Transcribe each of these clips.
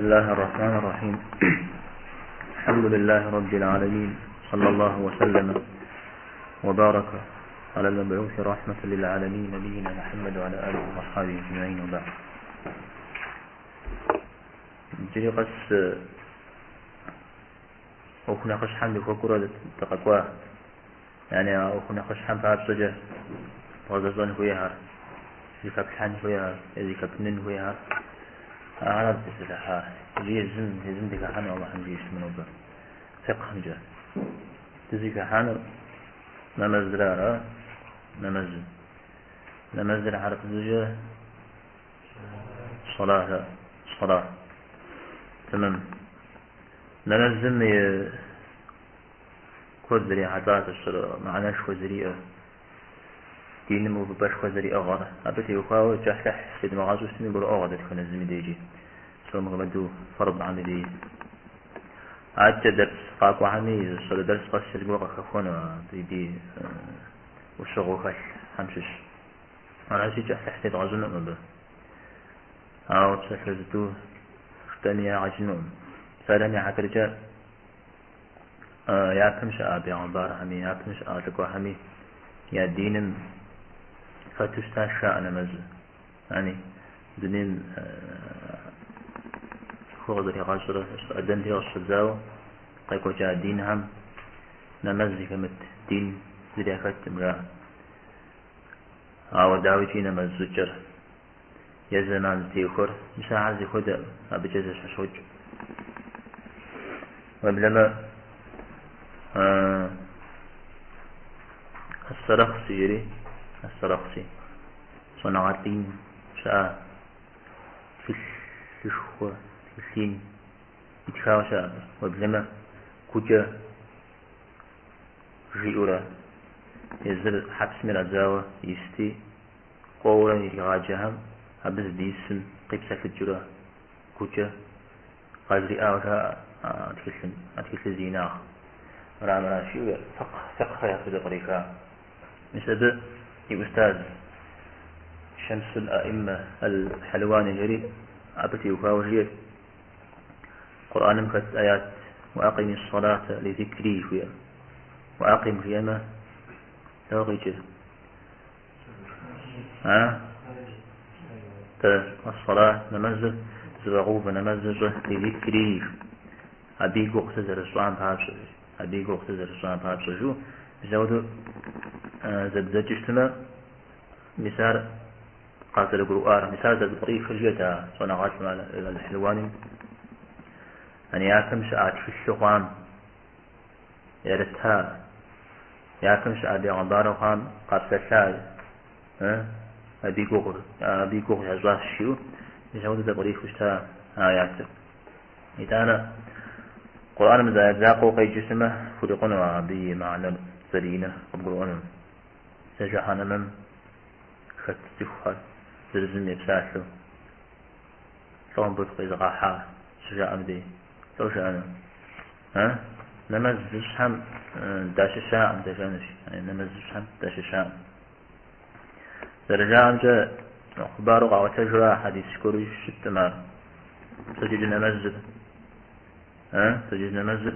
الله الرحمن الرحيم الحمد لله رب العالمين صلى الله وسلم وبارك على المبعوث رحمة للعالمين نبينا محمد وعلى آله وأصحابه أجمعين وبعد. Иджыри къэс ӏуэху нэхъыщхьэм дыхуэкӏуэурэ дыкъэкӏуа. Яни а ӏуэху нэхъыщхьэм папщӏэкӏэ бгъэзэщӏэн хуейхэр, зыхэплъхьэн хуейхэр е зыхэпнын хуейхэр, ахэр дызытепсэлъыхьа. Иджы езым, езым дыхыхьэну Алыхьым жиӏэу щытмэ нобэ фикъхьымкӏэ. Дызыхыхьэнур нэмэзыр ара? Нэмэзыр. Нэмэзыр хьэрыпыбзэкӏэ صلاة, صلاة. Тэмэм. Нэмэзым и куэд зэрехьэлӏар, мыхьэнэшхуэ зэриӏэр, диным увыпӏэшхуэ зэриӏыгъыр, абы теухуауэ кӏыхьлӏыхь зедмыгъэщӏу щытми гурыӏуэгъуэ дэтхэнэ зыми дежи, псом хуэмыдэу фэрдхэм и дежи. Адэкӏэ дэрс къакӏуэхэми щӏэрэ дэрс къэс зыгуэр къыхэхуэну абы и дей ӏущыгъэу хэлъхэм щыщ. Аращи, кӏыхьлӏыхь зедгъэщӏынукъым абы. Ауэ псалъэ зытӏу жытӏэми ягъэ кӏынукъым. Псалъэм и хьэтыркӏэ япэм щыӏа бегъымбархэми, япэм щыӏа лӏыкӏуэхэми я диным хэту щытащ жаӏэ нэмэзыр. Яни дунейм цӏыхур къызэригъэщӏрэ Адэм дей къыщыщӏэдзауэ къекӏуэкӏа динхэм нэмэз зыхэмыт дин зыри яхэткъым жаӏэ. Ауэ дауикӏи нэмэз щӏыкӏэр е зэман зытехуэр, мис ахэр зэхуэдэкъым, абыкӏэ зэщхьэщокӏ. Уеблэмэ Ас-Сарахси жери, Ас-Сарахси щӏэныгъэлӏ ин щыӏа, тхылъышхуэ, тхылъ ин итхауэ щыӏэ абы. Уеблэмэ гукӏэ жиӏэурэ езыр хьэпсым ирадзауэ исти, кӏуэурэ иригъаджэхэм абы здисым къипсэлъыкӏыурэ гукӏэ къажриӏауэ жаӏэ а тхылъым, а тхылъыр зи инагъ. Мыра-мыра жиӏэурэ фикъ, фикъхэр яхузэпкъриха. Мис абы и ӏустаз Шэмсул Аиммэ аль-Хьэлуани жери абы теухуауэ жиӏэрт, Къурӏэным хэт аят Уакъими ссалатэ лизикри жиӏэр. Уакъим жиӏэмэ, дауэ къикӏыр? А? Тэ ас-сала нэмэзыр зэфӏэгъэувэ нэмэзыр щӏы лизикри. Абы и гугъу сэ зэрысщӏам папщӏэ, абы и гугъу сэ зэрысщӏам папщӏэ жиӏэу, мис апхуэдэу зэбдзэкӏыу щытмэ, мис ар къазэрыгурыӏуар, мис ар зэрызэпкърихыр жиӏэрт а щӏэныгъэлӏым аль-Хьэлуаним. Яни япэм щыӏа тхылъу хъуам ярыта, япэм щыӏа бегъымбару хъуам къапсэлъа, абы и гугъур, абы и гугъу ящӏащ жиӏэу, мис апхуэдэу зэпкърихыу щыта а аятыр. Итӏанэ Къурӏэным зы аят закъуэу къеджэу щытмэ, хурикъуну абы и мыхьэнэр зэрыиныр къыбгурыӏуэну. Сэ жыхьэнэмэм хэт цӏыхухэр зырызым епсалъэу лӏо мыбы фыкъезыгъэхьа щыжаӏэм дей, лӏо жаӏэну? А? Нэмэз зыщӏхэм дащыщаӏым дэ жаӏэнущ. Нэмэз зыщӏхэм дащыщаӏым. Зэрыжаӏэмкӏэ, хъыбару къаӏуэтэжура хьэдис гуэру щыткъым ар. Пщэдджыжь нэмэзыр. А? Пщэдджыжь нэмэзыр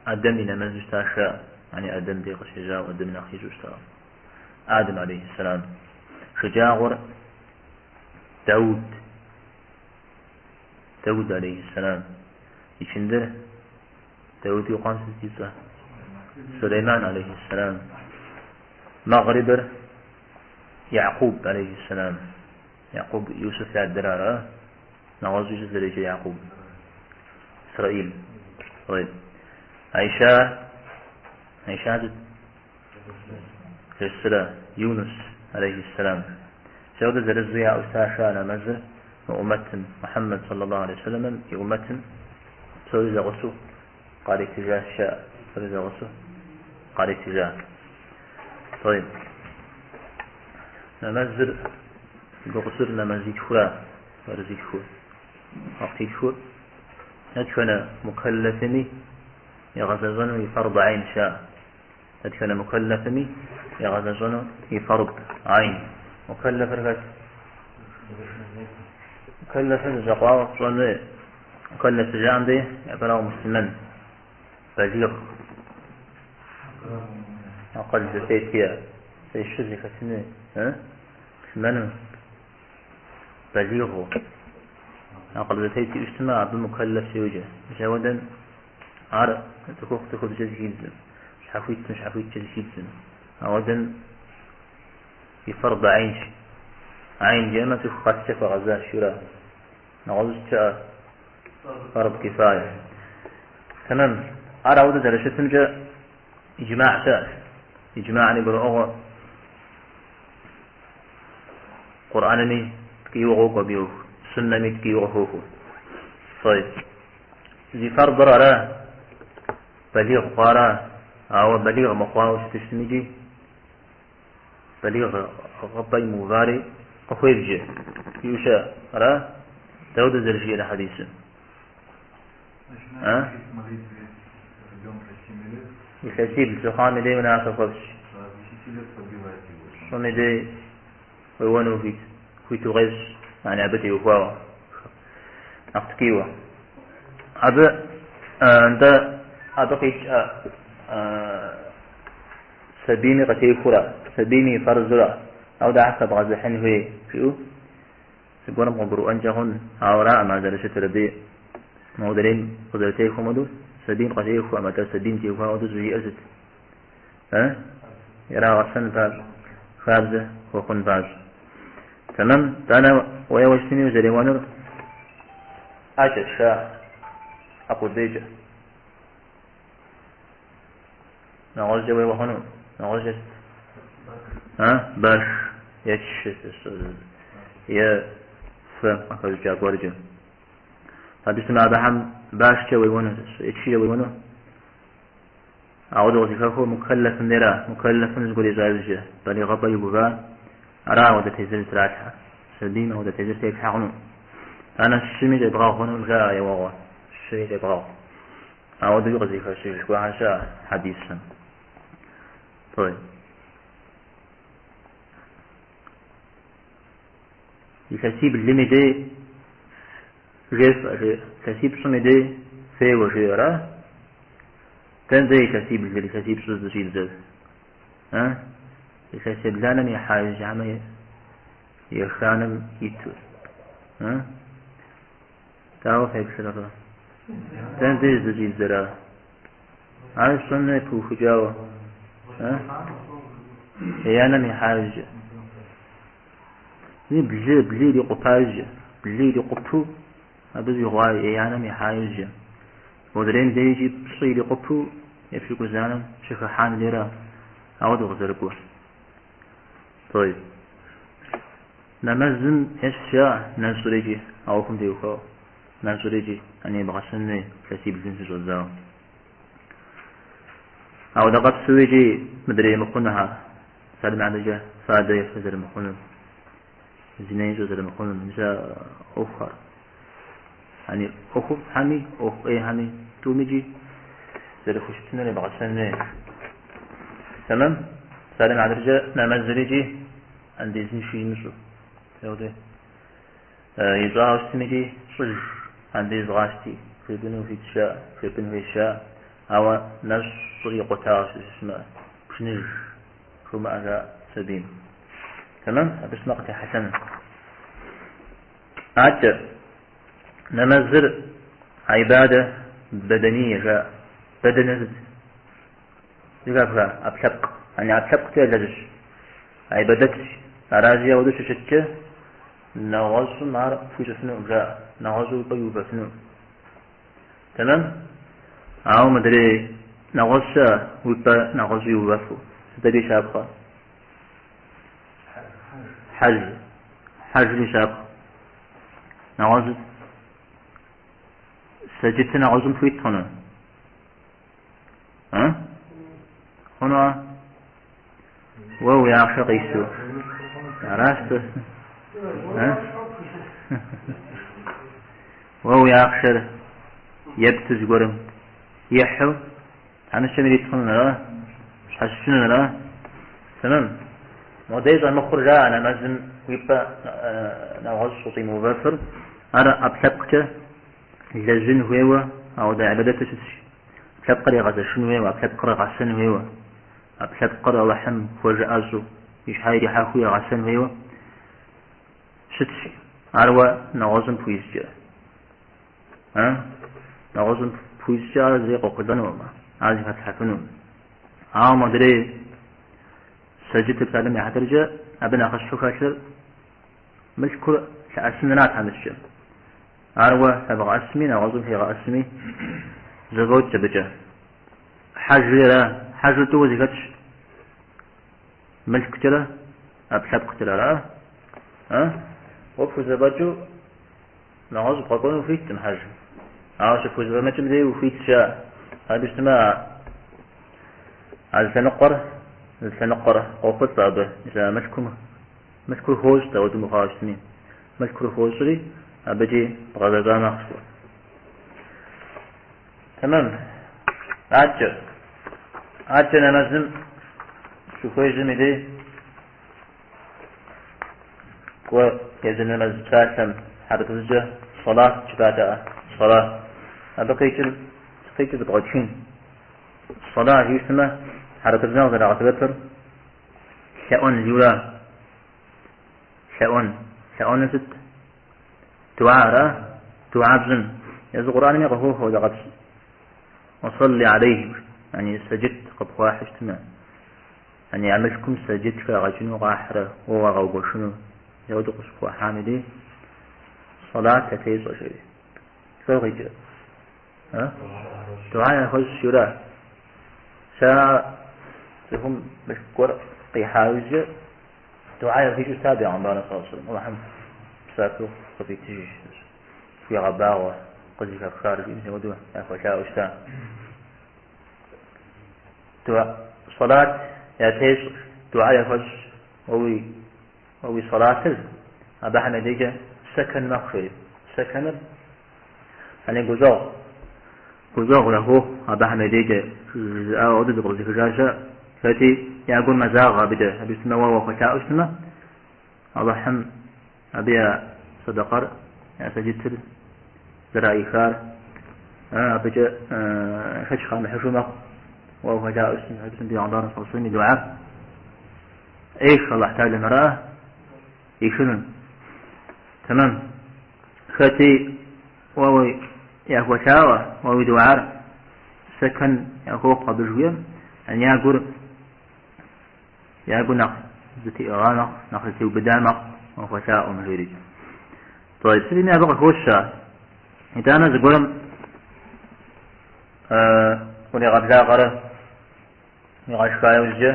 Адэм и нэмэзу щытащ жаӏэ. Яни Адэм дей къыщежьауэ, Адэм нэхъ ищӏу щытауэ. Адэм, алейхи сэлам. Шэджагъуэр Дауд, Дауд, алейхи сэлам. Ичындыр Дауд и къуэм сыт и цӏэ? Сулейман, алейхи сэлам. Мэгърибыр Якъуб, алейхи сэлам. Якъуб Юсуф и адэр ара? Нэгъуэщӏуи сыт зэреджэр Якъуб? Исраил. طيب. Айша, Айша сыт? Жэщыра, Юнус, алейхи сэлам. Мис апхуэдэ зырызу яӏэу щытащ а нэмэзыр мы ӏумэтым, Мухьэммэд саллаллаху алейхи вассаламым и ӏумэтым псори зэгъусэу къаритыжащ жаӏэ, псори зэгъусэу къаритыжа. طيب. Нэмэзыр гугъу тщӏыр нэмэзитхура, фарзитху, уахътитху, дэтхэнэ мукэллэфми игъэзэщӏэну и фард айн жаӏэ. Дэтхэнэ мукэллэфми игъэзэщӏэну и фард айн. Мукэллэфыр хэт? Мукэллэфыр зэщӏэкъуауэ пщӏэн хуей. Мукэллэф щыжаӏэм дей, япэрауэ муслъымэн, балигъ, акъыл зэтет иӏэ, щы зэхэтын хуей, муслъымэну, балигъыу, акъыл зэтет иӏэу щытмэ, абы мукэллэф йоджэ. Мис апхуэдэм ар цӏыхухъу цӏыхубзкӏэ зыхидзым, щхьэхуитым щхьэхуиткӏэ зыхидзым. Апхуэдэм и фэрд гӏейнщ. Гӏейн жиӏэмэ, цӏыху къэскӏэ хуэгъэзащ, жиӏэурэ. Нэгъуэщӏ щыӏэ фэрд кифае. Тэмэм. Ар ауэдэу зэрыщытымкӏэ иджмагь щыӏэщ. Иджмагьри гурыӏуэгъуэ. Къурӏэнми ткӏийуэ къокӏуэ абы и ӏуэху, суннэми ткӏийуэ къыхохуэ. Тӏэйб. Зи фэрдыр ара, балигъ хъуара, ауэ балигъ мыхъуауэ щыту щытым икӏи балигъыпӏэ имыувари къыхуебджэ. Жиӏэу щыӏэ, ара? Дауэдэу зэрыжиӏэр хьэдисым? А? Илъэсибл щыхъуам и дей унафэ хуэфщӏ. Пщӏым и дей уеуэну хуит, хуит укъещӏ, яни абы теухуауэ. Нэхъ ткӏийуэ. Абы, нтӏэ, абы къикӏ сабийми къытехуэрэ, сабийми и фэрзурэ, ауэ дэ хэбгъэзыхьын хуей, жиӏэу зыгуэрым къыгурыӏуэнкӏэ хъун, ауэ араӏым ар зэрыщытыр абы модрейм къызэрытехуэм хуэдэу, сабийм къытехуэм, атӏэ сабийм теухуа хуэдэу щӏыжиӏэр сыт? Э? Ирагъэсэн папщӏэ, хабзэ хуэхъун папщӏэ. Тэмэм, итӏанэ уеуэ щытми узэреуэнур ӏэкӏэ, ша, ӏэ къудейкӏэ. Нэгъуэщӏкӏэ уеуэ хъуну, нэгъуэщӏкӏэ сыт? А? Баш, е чы, е фэ къыхэщӏыкӏа гуэркӏэ. Абы щытмэ абыхэм башкӏэ уеуэну, е чыкӏэ уеуэну. Ауэдэу къызыхэхуэр мукэллэфым дера, мукэллэфым зыгуэр ищӏа иужькӏэ, балигъыпӏэ иува, ара ауэдэ тезыр зытралъхьэ. Сабийм ауэдэ тезыр теплъхьэ хъуну. Итӏанэ щыми щӏебгъэгъу хъунукъым жаӏэ еуэгъуэ, щыми щӏебгъэгъу. Ауэдэуи къызыхэщыж гуэрхэр щыӏэ хьэдисхэм. Тӏэйб. Илъэсиблым и дей жефӏэ, жеӏэ. Илъэсипщӏым и дей феуэ, жеӏэ, ара? Дэнэ дей илъэсиблыр, илъэсипщӏыр здыщӏидзэр? А? Илъэс ебланэм ихьа иужь хьэмэ еханэм иту. А? Дауэ феплърэ фэ? Дэнэ дей здыщӏидзэр ар? Ар пщӏэн хуей пыухыкӏауэ. А? Еянэм ихьа иужькӏэ. Блы, блы ирикъупа иужькӏэ. Блы ирикъупу абы щӏигъуа еянэм ихьа иужькӏэ. Модрейм дей икӏи пщӏы ирикъупу епщыкӏузанэм щыхыхьам дейра? Ауэдэу къызэрыкӏуэр. Тӏэйб. Нэмэзым ещхьщ жаӏэ нэщӏыр икӏи а ӏуэхум теухуауэ. Нэщӏыр икӏи ани ебгъэсэн хуей илъэсиблым щыщӏэдзауэ. Ауэдэ къабзэу икӏи мыдрей мыхъунухэр, псалъэм и хьэтыркӏэ фадэ ефэ зэрымыхъунур, зинэ ищӏэ зэрымыхъунур, мис а ӏуэхухэр. Яни ӏуэхуфӏхэми, ӏуэху ӏейхэми тӏумикӏи зэрыхущытынур ебгъэсэн хуей. Тэмэм? Псалъэм и хьэтыркӏэ нэмэзыр икӏи андезыншэу имыщӏу. Теуэдэ ищӏауэ щытым икӏи щӏыж андез гъащти, жепӏэну хуитщ жаӏэ, жепӏэн хуейщ жаӏэ. Ауэ нэщӏыр икъутауэ щыщытмэ, пшыныж жумыӏэ жаӏэ сабийм. Тэмэм? Абы щытмэ къытехьэлъэну. Адэкӏэ, нэмэзыр гьибадэ бэдэния жаӏэ. Бэдэнэ сыт? Зыхэфха, ӏэпкълъэпкъ. Яни ӏэпкълъэпкъкӏэ ялэжьщ. Гьибадэтщ. Аращи, ауэдэу щыщыткӏэ, нэгъуэщӏым ар пхуищӏыфынукъым жаӏэ. Нэгъуэщӏыр уи пӏэ иувэфынукъым. Тэмэм? Ауэ мыдрей нэгъуэщӏ щыӏэ, уи пӏэ нэгъуэщӏ иувэфу. Сыт абы и щапхъэ? Хьэж. Хьэжыр и щапхъэ. Нэгъуэщӏ сэджытыр нэгъуэщӏым пхуит хъуну? А? Хъуну а? Уэ уи ахъшэ къису. Аращ тӏэ. А? Уэ уи ахъшэр епту зыгуэрым ихьу, тхьэмыщкӏэм ирит хъуну ара? Щхьэщыкӏыну ара? Тэмэм. Модей щӏэмыхъур жаӏэ нэмэзым уи пӏэ нэгъуэщӏ ущӏимыувэфыр. Ар ӏэпкълъэпкъкӏэ лэжьын хуейуэ ауэдэ ӏибадэту щытщ. ӏэпкълъэпкъыр егъэзэшын хуейуэ, ӏэпкълъэпкъыр гъэсэн хуейуэ, ӏэпкълъэпкъыр Алыхьым хуэжыӏэщӏу, и щхьэ ирихьэхыу егъэсэн хуейуэ щытщ. Ар уэ нэгъуэщӏым пхуищӏкӏэ. Нэгъуэщӏым пхуищӏкӏэ ар зэи къохъулӏэнукъым, ар зыхэплъхьэфынукъым. Ауэ модрей сэджытыр псалъэм и хьэтыркӏэ абы нэхъыщхьэу хэлъыр мылъкур лъэӏэсынра тхьэмыщкӏэм. Ар уэ лъэбгъэӏэсми, нэгъуэщӏым лъигъэӏэсми зэфӏокӏ абыкӏэ. Хьэжри ара, хьэжыр тӏууэ зэхэтщ. Мылъкукӏэрэ ӏэпкълъэпкъкӏэрэ ара? А? Уэ пхузэфӏэкӏыу нэгъуэщӏ бгъэкӏуэну ухуиткъым хьэжым. Ауэ щыпхузэфӏэмыкӏым дей ухуитщ жаӏэ. Абы щытмэ, а зы лъэныкъуэр, зы лъэныкъуэр къохъулӏэ абы. Мис а мылъкум, мылъкур хощӏ, дауэду мыхъуауэ щытми. Мылъкур хощӏри, абыкӏи бгъэзэщӏа мэхъу. Тэмэм. Адэкӏэ. Адэкӏэ нэмэзым щыхуежьэм и дей кӏуэ езы нэмэз псалъэм хьэрыпыбзэкӏэ صلاة жыпӏатэкъэ? صلاة. Абы къикӏыр къикӏыр зэпкърытхын. صلاة жиӏэу щытмэ, хьэрыпыбзэм къызэрагъэсэбэпыр лъэӏуэн жиӏэура? Лъэӏуэн. Лъэӏуэныр сыт? Дуа ара? Дуа пщӏын. Езы Къурӏэнми къыхохуэ апхуэдэ къэпс. وصل عليهم, يعني сэджыт къыпхуахьу щытмэ, يعني я мылъкум сэджыт хагъэкӏыну къахьрэ уэ уагъэугуэшыну, апхуэдэу къыщыпхуахьам и дей сэлат ятещӏэ жери. Сыт къикӏыр? Дуа яхуэщӏ жиӏэура? Сэ цӏыхум мылъку гуэр къихьа иужькӏэ дуа яхуищӏу щыта бегъымбарым саллаллаху алейхи ва сэллэм. Алыхьым псапэу къывитыж, фхуигъэбагъуэ къызыхэфхар жиӏэу мис апхуэдэу яхуэлъаӏуэу щыта. Дуа, сэлат ятещӏ, дуа яхуэщӏ, уэ уи, уэ уи сэлатыр абыхэм я дежкӏэ сэкэн мэхъу жери. Сэкэныр, يعني гущӏэгъу, гущӏэгъу яхуохъу абыхэм я дежкӏэ жызыӏауэ апхуэдэу зэпкърызыхыжа щыӏэ. Хэти я гур мэзагъэ абыкӏэ, абы щытмэ уэ уахуэлъаӏуэу щытмэ, Алыхьым абы я сэдэкъэр, я сэджытыр зэраӏихар, абыкӏэ шэч къамыхьыжу мэхъу. Уэ ухуэлъаӏуэу щытмэ, абы щытмэ бегъымбарым саллаллаху алейхи ва сэллэм и дуар ӏех Алыхь Тэхьэлам ара ӏихыну. Тэмэм. Хэти уэ уи яхуэлъаӏуэ, уэ уи дуар сэкэн яхуохъу абы жыхуиӏэм, yani я гур Я гур нэхъ зэтеӏыгъа мэхъу, нэхъ зэтеубыда мэхъу, уахуэлъаӏуэмэ, жери. Тӏэйиб, сытми абы къыхощ ар. Итӏанэ зыгуэрым уригъэблагъэрэ уигъэшха иужькӏэ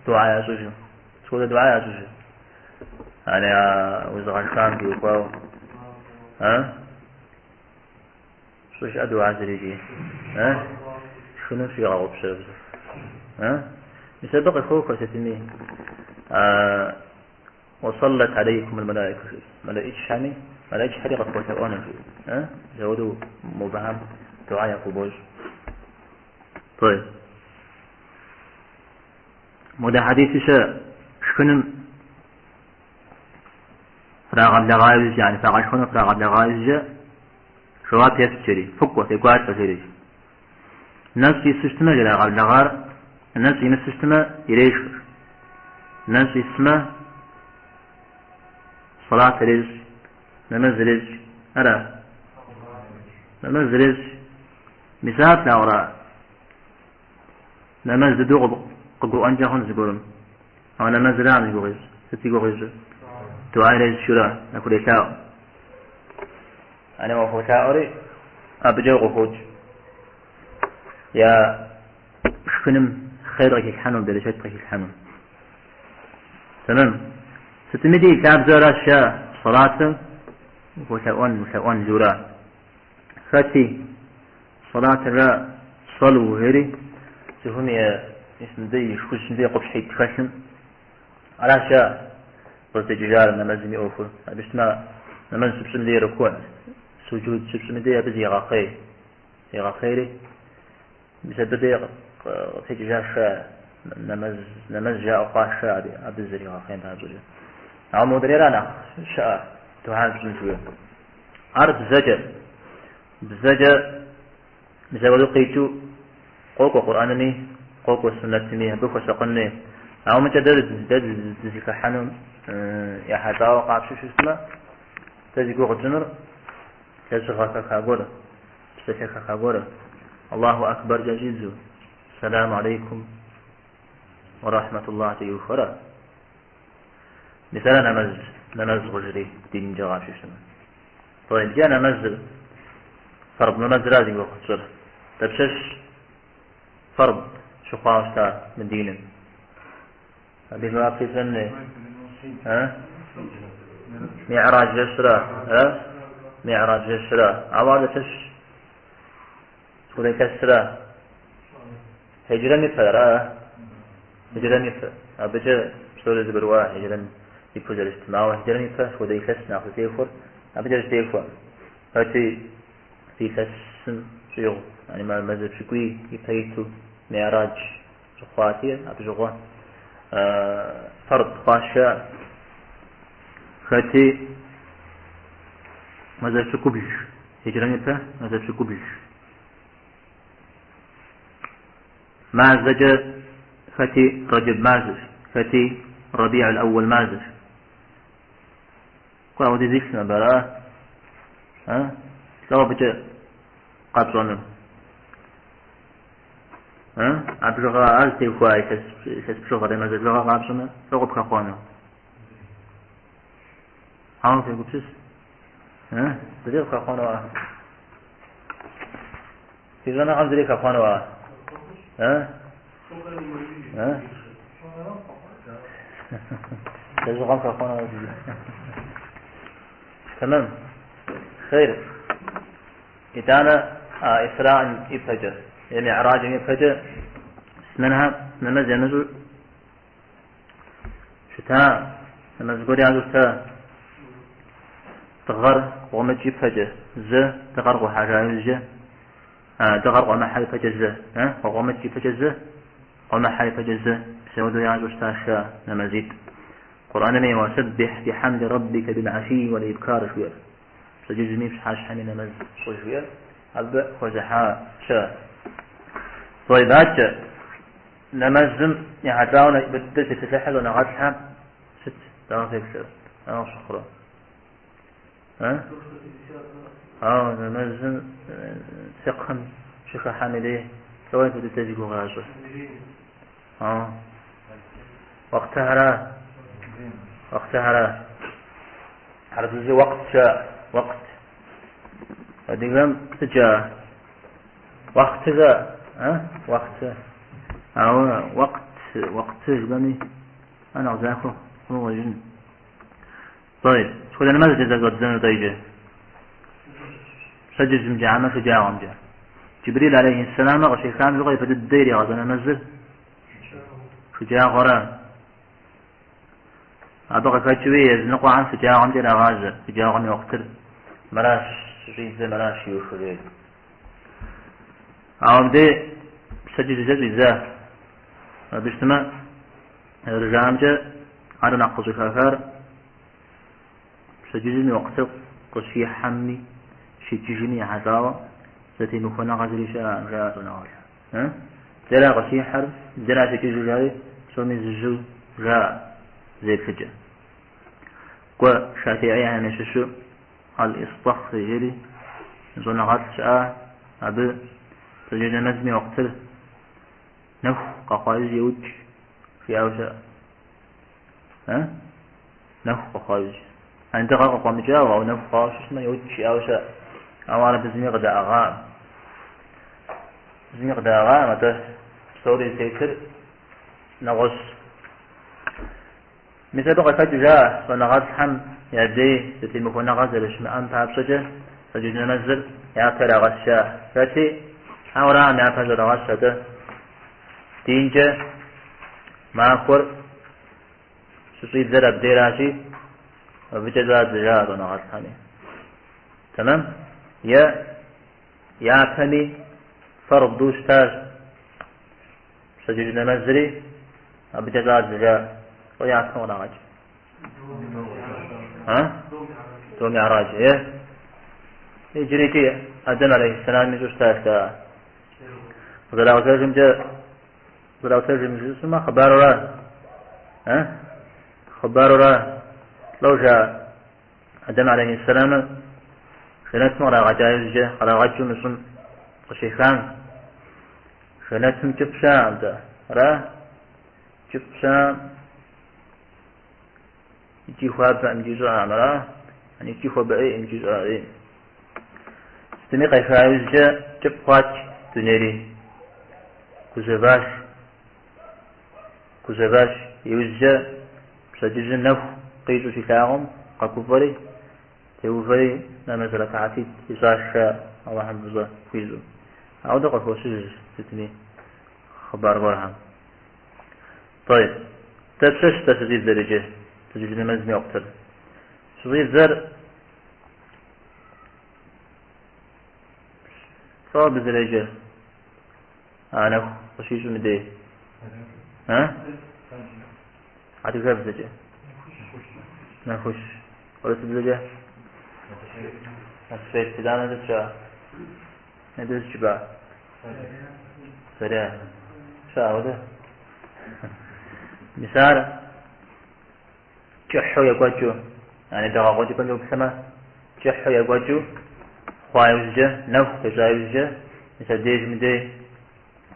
дуа ящӏыжу. Сыт хуэдэ дуа ящӏыжу? Yani а узыгъэшхам теухуауэ. А? Щӏы щыӏэ дуа зэрикӏи. А? Шхыным щигъэгъупщэ. А? Мис абы къыхохуэ сытми. А وصلت عليكم الملائكة мэлэӏичхэми, мэлэӏичхэри къыфхуэлъэӏуэну жи. А? Апхуэдэу мобыхэм дуа яхубощӏ. Тӏэйиб. Модэ хьэдиси щыӏэ шхыным фрагъэблэгъа иужькӏэ, yani фагъэшхэну фрагъэблэгъа иужькӏэ жэуап ефт жери, фыкӏуэ, фекӏуалӏэ жери. Нэщӏ ису щытмэ, ирагъэблэгъар, нэщӏ имысу щытмэ, ирешх. Нэщӏ исмэ, сэлат ирещӏ, нэмэз ирещӏ. Ара? Нэмэз ирещӏ. Мис ар плъагъурэ? Нэмэз дыдэу къыгурыӏуэнкӏэ хъун зыгуэрым. Ауэ нэмэзыракъым зи гугъу ищӏ. Сыт зи гугъу ищӏыр? Дуа ирещӏ жиӏэурэ, яхурелъаӏуэ. Yani уахуолъаӏуэри, абыкӏэ укъыхокӏ. Я шхыным хъер къыхилъхьэну, берычэт къыхилъхьэну. Тэмэм. Сытми ди лъабжьэр аращ жаӏэ, сэлатыр ухуэлъэӏуэн, улъэӏуэн жиӏэурэ. Хэти сэлатыр жаӏэ, сэлу жери, цӏыхум и мис мыбы и шхужьым дей къупщхьитӏ хэлъым. Аращ жаӏэ къызытекӏыжар нэмэзым и ӏуэхур. Абы щытмэ, нэмэз щыпщӏым дей рукуӏ, суджуд щыпщӏым дей абы зегъэхъей. Зегъэхъейри, мис абы дей къытекӏыжащ жаӏэ, нэмэз, нэмэз жаӏэу хъуащ жаӏэ абы зригъэхъейм папщӏэкӏэ. Ауэ модрейра нэхъ щыӏэ духьэ пщӏын жиӏэу. Ар бзэкӏэ, бзэкӏэ мис апхуэдэу къикӏыу къокӏуэ Къурӏэнми, къокӏуэ суннэтми, абы хуэсакъын хуей. Ауэ мыкӏэ дэ дэ дызыхыхьэнум ехьэлӏауэ къапщтэу щытмэ, дэ зи гугъу тщӏынур лэжьыгъэ хэха гуэр, псалъэ хэха гуэр, Аллаху акбаркӏэ щӏидзэу, Сэлам алейкум уэ рахьмэтуллахькӏэ иухуэрэ. Мис ара нэмэз, нэмэз хъужри динкӏэ къапщтэу щытмэ. Тӏэйб, иджы нэмэзыр, фард нэмэзра зи гугъу тщӏыр. Дапщэщ фард щыхъуауэ щыта мы диным? Абы и жэуап ищӏэн хуей. А? Ми'радж жэщра? А? Ми'радж жэщра? Ауэ ар дапщэщ? Схуэдэ илъэсра? Хьиджрэм ипэ, ара? Хьиджрэм ипэ. Абыкӏэ псори зэгурыӏуа хьиджрэм ипэу зэрыщытым. Ауэ хьиджрэм ипэ схуэдэ илъэс нэхъ зытехуэр абыкӏэ зытехуэ. Хэти илъэсым щӏигъу, яни мазэ пщыкӏуий ипэ иту Ми'радж щыхъуати, абы щыгъуэ фард хъуащ жаӏэ. Хэти мазэ пщыкӏубл, хьиджрэм ипэ мазэ пщыкӏубл. Мазэкӏэ хэти Рэджэб мазэщ, хэти Рабиӏ аль-Аууэл мазэщ. Кӏуэ, апхуэдиз илъым абы, ара? А? Лӏо абыкӏэ къэпщӏэнур? А? А бжыгъэ ар зытехуа илъэс, илъэс бжыгъэр е мазэ бжыгъэ къапщӏэмэ, лӏо къыпхэхъуэну? Ауэ фегупсыс. А? Зыри къыпхэхъуэну а? Фи щӏэныгъэм зыри хэхъуэну а? А? А? Лэжьыгъэм хэхъуэну Тэмэм. Хейр. Итӏанэ а Исраӏым ипэкӏэ, е Ми'раджым ипэкӏэ муслъымэнхэм нэмэз ямыщӏу щыта, нэмэз гуэр ящӏу щыта. Дыгъэр къуэмыкӏ ипэкӏэ зэ, дыгъэр къухьэжа иужькӏэ, дыгъэр къуэмыхьэ ипэкӏэ зэ, къуэмыкӏ ипэкӏэ зэ, къуэмыхьэ ипэкӏэ зэ, мис апхуэдэу ящӏу щытащ а нэмэзитӏ. Къурӏэнми уасэббихь бихьэмди рэббикэ билгьэшийи уэлибкар жиӏэр. Пщэдджыжьми пщыхьэщхьэми нэмэз щӏы жиӏэр абы хуэзыхьа щыӏэ. Тӏэйб, адэкӏэ нэмэзым ехьэлӏауэ нэхъыбэ дыдэ тепсэлъыхьыр щӏэныгъэлӏхэм сыт дауэ феплърэ? Дауэ къыфщыхъурэ? Ауэ нэмэзым фикъхым щыхыхьэм и дей лӏо япэ дыдэ зи гугъу ящӏыр? Уахътэхэра? Уахътэхэра? Хьэрыпыбзэкӏэ уэкът жаӏэ, уэкът. Адыгэм сыт жаӏэ? Уахъты жаӏэ, а? Уахъты. Ауэ уэкът, уэкъты жыпӏэми, ар нэхъ захуэ хъуну къыщӏэкӏын. Тӏэйб, сыт хуэдэ нэмэзкӏэ зэщӏэддзэну-тӏэ иджы? Пщэдджыжьымкӏэ, хьэмэ шэджагъуэмкӏэ. Джибрил алейхи сэлам къыщехам щыгъуэ япэ дыдэ иригъэщӏа нэмэзыр шэджагъуэра. Абы къыхэкӏыуи языныкъуэхэм шэджагъуэмкӏэ ирагъажьэ. Шэджагъуэм и уэхътыр мыращ щыщӏидзэр, мыращ щиухыр жери. Ауэ мыбдеж пщэдджыжькӏэ щӏидза. Абы щытмэ, зэрыжаӏэмкӏэ, ар нэхъ къыщӏыхахар пщэдджыжьым и уэхътыр къыщихьэми щикӏыжми ехьэлӏауэ зэтемыхуэныгъэ зыри щыӏэкъым, жаӏэ щӏэныгъэлӏхэм. Мыдера къыщихьэр, мыдера щикӏыжыр жари, псоми зыжьэу жаӏэ зы еплъыкӏэ. Кӏуэ, Шафиӏихэм ящыщу Аль-Истахри жери щӏэныгъэлӏ щыӏа, абы пщэдджыжь нэмэзым и уэхътыр нэху къэхъуа иужь еукӏ, жиӏауэ щыӏэ. А? Нэху къэхъуа иужь. Ани дыгъэр къыкъуэмыкӏауэ, ауэ нэху хъуауэ щытмэ, еукӏ, жиӏауэ щыӏэ. Ауэ ар абы зыми къыдаӏыгъакъым. Зыми къыдаӏыгъакъым, атӏэ псори зытетыр нэгъуэщӏ. Мис абы къыхэкӏыу жаӏэ щӏэныгъэлӏхэм я дей зэтемыхуэныгъэ зэрыщымыӏэм папщӏэкӏэ пщэдджыжь нэмэзыр япэ ирагъэщ жаӏэ. Хэти ауэракъым япэ щӏрагъэщ, атӏэ динкӏэ махуэр щыщӏидзэр абдейращи, абыкӏэ щӏадзэ жаӏэ щӏэныгъэлӏхэми. Тэмэм? Е япэми фарду щытащ. Пщэдджыжь нэмэзри абыкӏэ щӏадзэ жаӏэ. Лӏо япэм кърагъэкӏ. А? До ми'радж. Е? Иджыри икӏи Адэм алейхьэссэлам ищӏу щытащ дэ. Къызэраӏуэтэжымкӏэ, къызэраӏуэтэжым жысӏэмэ, хъыбарура? Э? Хъыбарура? Лӏо жа Адэм алейхьэссэламыр жэнэтым кърагъэкӏа иужькӏэ, кърагъэкӏыу мы щӏым къыщехам, жэнэтым кӏыфӏ щыӏэкъым дэ. Ара? Кӏыфӏ щыӏэкъым. Икӏи хуабэкъым, икӏи щӏыӏэкъым, ара? Икӏи хуабэ ӏейкъым, икӏи щӏыӏэ ӏейкъым. Сытми къеха иужькӏэ кӏыфӏ хъуат дунейри. Гузэващ. Гузэващ. Иужькӏэ пщэдджыжьым нэху къищӏу щилъагъум, къэгуфӏэри, теувэри нэмэз рэкаатитӏ ищӏащ, Алыхьым фӏыщӏэ хуищӏу. Ауэдэ къыхощыж сытми хъыбар гуэрхэм. Тӏэйб. Дапщэщ дэ щыщӏидзэр иджы пщэдджыжь нэмэзым и уэкътыр? Щыщӏидзэр лӏо абы зэреджэр? А нэху къыщищӏым и дей. А? Адыгэбзэкӏэ. Нэхущ. Урысыбзэкӏэ? Рассвет. Итӏанэ сыт щыӏэ? Нэ сыт жыпӏа? Заря. Щыӏэ ауэдэ? Мис ар кӏыхьу екӏуэкӏыу, яни дыгъэ къуэкӏыпӏэмкӏэ уплъэмэ, кӏыхьу екӏуэкӏыу хъуа иужькӏэ, нэху къищӏа иужькӏэ, мис абдежым дей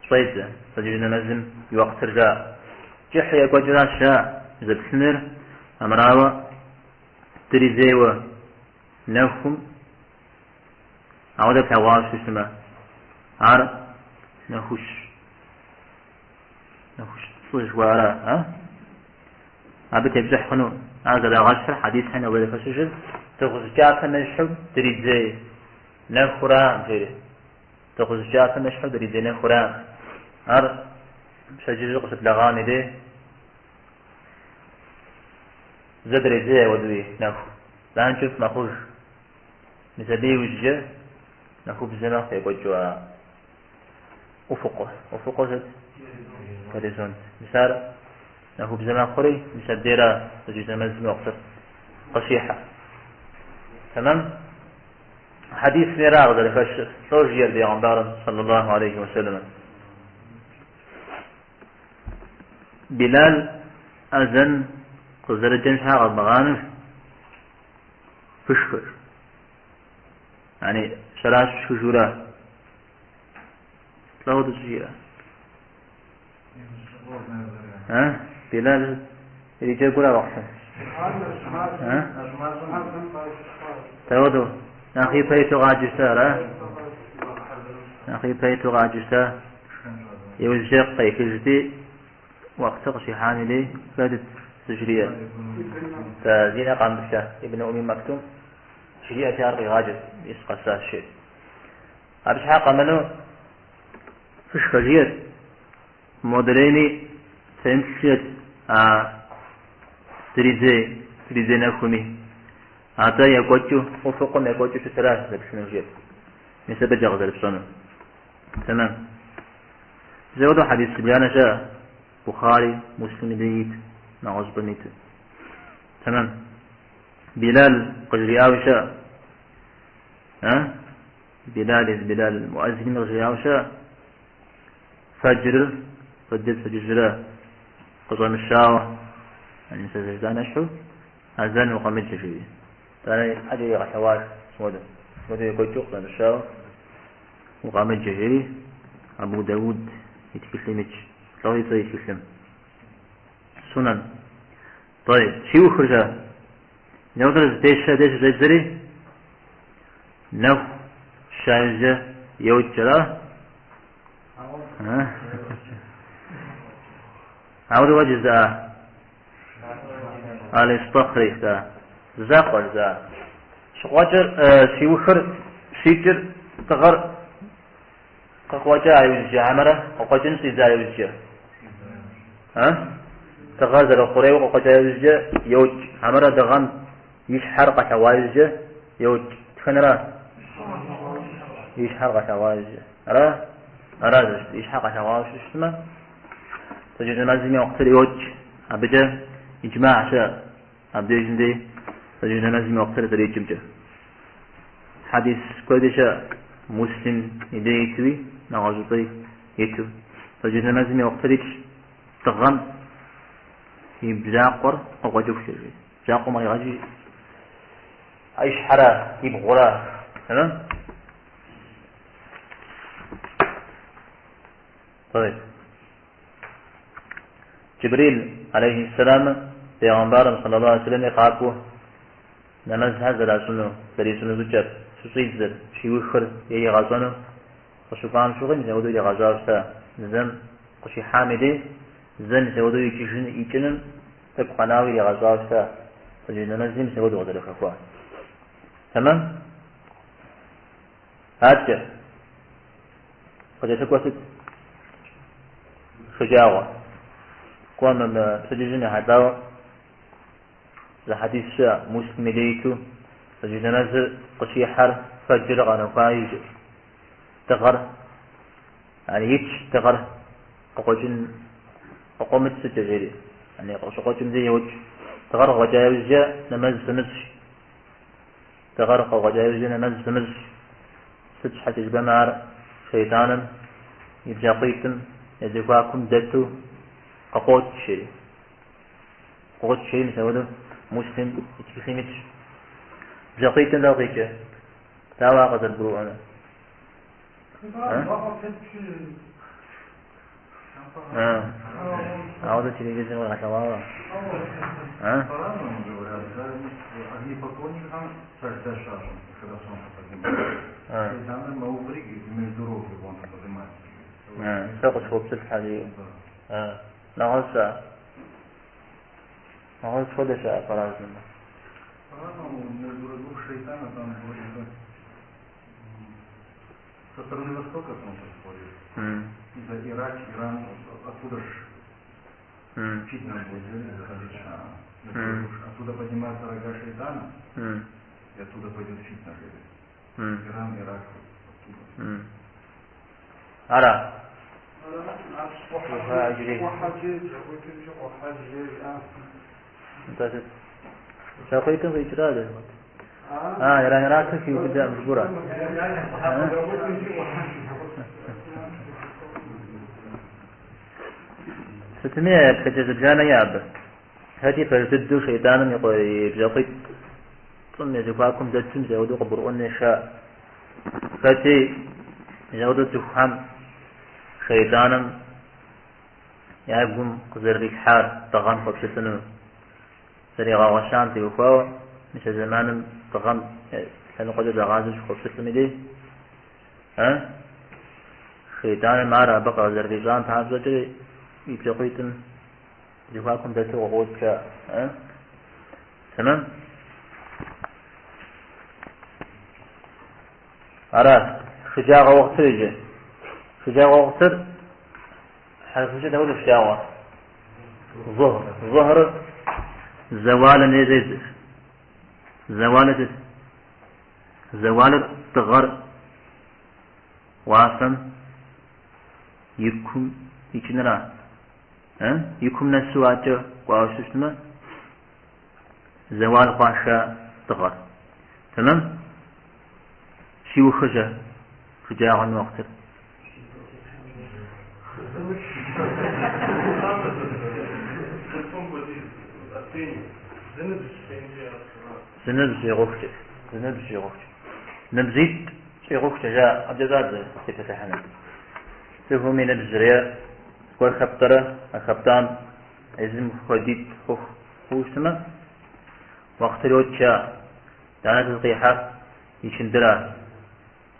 щӏедзэ, пщэдджыжь нэмэзым и уэкътыр жаӏэ. Кӏыхьу екӏуэкӏыращ жаӏэ, зэплъыныр амырауэ дридзейуэ нэхум ауэдэ плъэгъуауэ щытмэ, ар нэхущ. Нэхущ пцӏы жыхуаӏэра, а? Абы тепщӏыхь хъуну, ар зэрагъэщхьыр хьэдисхэм къызэрыхэщыжыр дыгъужь кӏапэм ещхьу дридзей нэхура, жери. Дыгъужь кӏапэм ещхьу дридзей нэхура. Ар пщэдджыжьыр къыщыблэгъам и дей зэ дредзей ауэдэуи нэху. Итӏанэ кӏыфӏ мэхъуж. Мис абы иужькӏэ нэхубзэ мэхъу екӏуэкӏыу ара. Уфыкъур. Уфыкъур сыт? Горизонт. Мис ар нэхубзэ мэхъури, мис абдейра пщэдджыжь нэмэзым и уэкътыр къыщихьэр. Тэмэм? Хьэдисми ара къызэрыхэщыр. Лӏо жиӏэр бегъымбарым, саллаллаху алейхи уэсэлэм. Билал азэн къызэрыджэм щхьа къэвмыгъанэу фышхыр. Яни щэращ фшхыжурэ. Лӏо ауэдэ щӏыжиӏэр. А? Билал ириджэгура уэкътым? А? Дауэдэу? Нэхъ ипэ иту къаджэу щыта, ара? Нэхъ ипэ иту къаджэу щыта. Иужькӏэ къехыжти, уэкътыр къыщихьам и дей хэтыт зыжриӏэр. Дэ зи нэ къамыплъэ Ибн Умми Мактум жриӏэти ар къигъаджэт, мис къэсащ жери. Абы щхьа къэмынэу фышхэ жиӏэт, модрейми фемыплъ жиӏэт а дридзей, дридзей нэхуми. Атӏэ екӏуэкӏыу, уфыкъум екӏуэкӏыу щытыращ зэплъыну жиӏэт. Мис абыкӏэ къызэрыпщӏэнур. Тэмэм. Мис апхуэдэу хьэдис зыбжанэ щыӏэ, Бухъари, Муслим дей ит, нэгъуэщӏыпӏэм иту. Тэмэм. Билал къыжриӏауи щыӏэ. А? Билал езы Билал муӏэзиным къыжриӏауэ щыӏэ. Фэджрыр, фэджыр пщэдджыжьрэ къыщӏэмыщауэ, яни сэ зэрыжысӏам ещхьу, азэн укъэмыджэ жиӏэри. Итӏанэ ӏэкӏэ игъэлъэгъуащ мыуэдэ. Мыуэдэ екӏуэкӏыу къыщӏэмыщауэ укъэмыджэ жери Абу Дауд и тхылъым итщ. Лӏо и цӏэ и тхылъым. Сунэн. Тӏэйб, щиухыр-щэ? Нэхур зытещэ дей щыщӏедзэри, нэху ща иужькӏэ йокӏ, ара? Ауэдэ куэд жызыӏа? Аль-Истахри жызыӏа. Зы закъуэ жызыӏа. Щыкъуэкӏыр, щиухыр, щикӏыр, дыгъэр къыкъуэкӏа иужькӏэ, хьэмэрэ къыкъуэкӏын щӏидза иужькӏэ? А? Дыгъэр зэрыхъурейуэ къыкъуэкӏа иужькӏэ йокӏ, хьэмэрэ дыгъэм и щхьэр къэлъэгъуа иужькӏэ йокӏ. Тхэнэра? И щхьэр къэлъэгъуа иужькӏэ. Ара? Ара зэрыщытыр. И щхьэр къэлъэгъуауэ щытмэ, пщэдджыжь нэмэзым и уэкътыр йокӏ. Абыкӏэ иджмагь щыӏэ. Абдежым дей пщэдджыжь нэмэзым и уэкътыр зэрикӏымкӏэ. Хьэдис куэди щыӏэ, Муслим и дей итуи, нэгъуэщӏыпӏи иту. Пщэдджыжь нэмэзым и уэхътыр итщ, дыгъэм и бжьакъуэр къыкъуэкӏыхукӏэ, жи. Бжьакъуэм къригъэкӏи, и щхьэрэ, и бгъурэ, тэмэм? طيب. Джибрил, алейхи сэлам, бегъымбарым, саллаллаху алейхи вассалам, къакӏуэу нэмэзхэр зэращӏыну, зэрищӏыну щӏыкӏэр, щыщӏидзэр, щиухыр иригъэщӏэну къыщыкӏуам щыгъуи, мис апхуэдэу иригъэщӏауэ щыта. Зэм къыщихьам и дей, зэм мис апхуэдэу икӏыжын, икӏыным тӏэкӏу къэнауэ иригъэщӏауэ щыта. Пщэдджыжь нэмэзри мис апхуэдэу къызэрыхэхуар. Тэмэм? Адэкӏэ къыкӏэлъыкӏуэр сыт? Шэджагъуэ. Кӏуэ мы пщэдджыжьым ехьэлӏауэ зы хьэдис щыӏэ, Муслим и дей иту, пщэдджыжь нэмэзыр къыщихьэр фэджыр къэнэхуа иужькӏэщ. Дыгъэр, яни итщ, дыгъэр къыкъуэкӏын, къыкъуэмыкӏ щӏыкӏэ жери, яни къыщыкъуэкӏым дей йокӏ. Дыгъэр къыкъуэкӏа иужькӏэ нэмэз фымыщӏ. Дыгъэр къыкъуэкӏа иужькӏэ нэмэз фымыщӏ. Сыт щхьэкӏэ жыпӏэмэ ар шейтӏаным и бжьакъуитӏым я зэхуакум дэту къыкъуокӏ, жери. Къыкъуокӏ, жери, мис апхуэдэу Муслим и тхылъым итщ. Бжьакъуитӏым дауэ къикӏэ? Дауэ ар къызэрыбгурыӏуэнур? Ауэ телевизорым къигъэлъэгъуауэ. По-разному говорят, да, огнепоклонникам сажда щащӏым, когда солнце поднимается. Шейтаным мэуври между рог его он поднимает. Сэ къысхуопщылӏхьэ жиӏэу. Нэгъуэщӏ щыӏэ? Нэгъуэщӏ хуэдэ щыӏэ по-разному? По-разному, между рогов шейтана там вроде бы со стороны востока солнце всходит. За Ирак, Иран, оттуда ж фитна будет заходить. Оттуда поднимаются рога шейтана, и оттуда пойдет фитна. Иран, Ирак, оттуда. Ара? Бжьакъуитӏым къикӏра дэ? А, Иран Иракыр хиубыдэ мыжбура. Сытми еплъыкӏэ зыбжанэ иӏэ абы. Хэти пэж дыдэу шейтӏаным и къуэ и бжьакъуитӏым я зэхуакум дэтым мис апхуэдэу къыбгурыӏуэн жаӏэ. Хэти мис апхуэдэу цӏыхухэм шейтӏаным я гум къызэрырилъхьар дыгъэм хуэпщылӏыну зэригъэгъуэщам теухуауэ, мис а зэманым дыгъэм лъэныкъуэкӏэ загъазэу щыхуэпщылӏым и дей, шейтӏаным ар абы къызэрырищӏам папщӏэкӏэ и бжьакъуитӏым зэхуакум дэту къыкъуокӏ жаӏэ. Тэмэм? Ара, шэджагъуэ уэхътыр иджы. Шэджагъуэ уэхътыр хьэрыпыбзэкӏэ дауэдэу шэджагъуэ? Зухр. Зухр зэуалым дей щӏедзэ. Зэуалыр сыт? Зэуалыр дыгъэр уафэм и кум икӏыныра. И кум нэсу акӏэ кӏуауэ щытмэ, зэуал хъуащ жаӏэ дыгъэр. Тэмэм? Щиухыр-щэ шэджагъуэм и уэхътыр. Зы ныбжь щӏигъухукӏэ, зы ныбжь щӏигъухукӏэ. Ныбжьитӏ щӏигъухукӏэ жаӏэ, абыкӏэ щӏадзэ тепсэлъыхьыну. Цӏыхум и ныбжьыр е зыгуэр хэптӏэрэ, а хэптӏам езым хуэдитӏ хъуу щытмэ, уэхътыр йокӏ жаӏэ. Дэнэ сыт къихьэр ичындыра.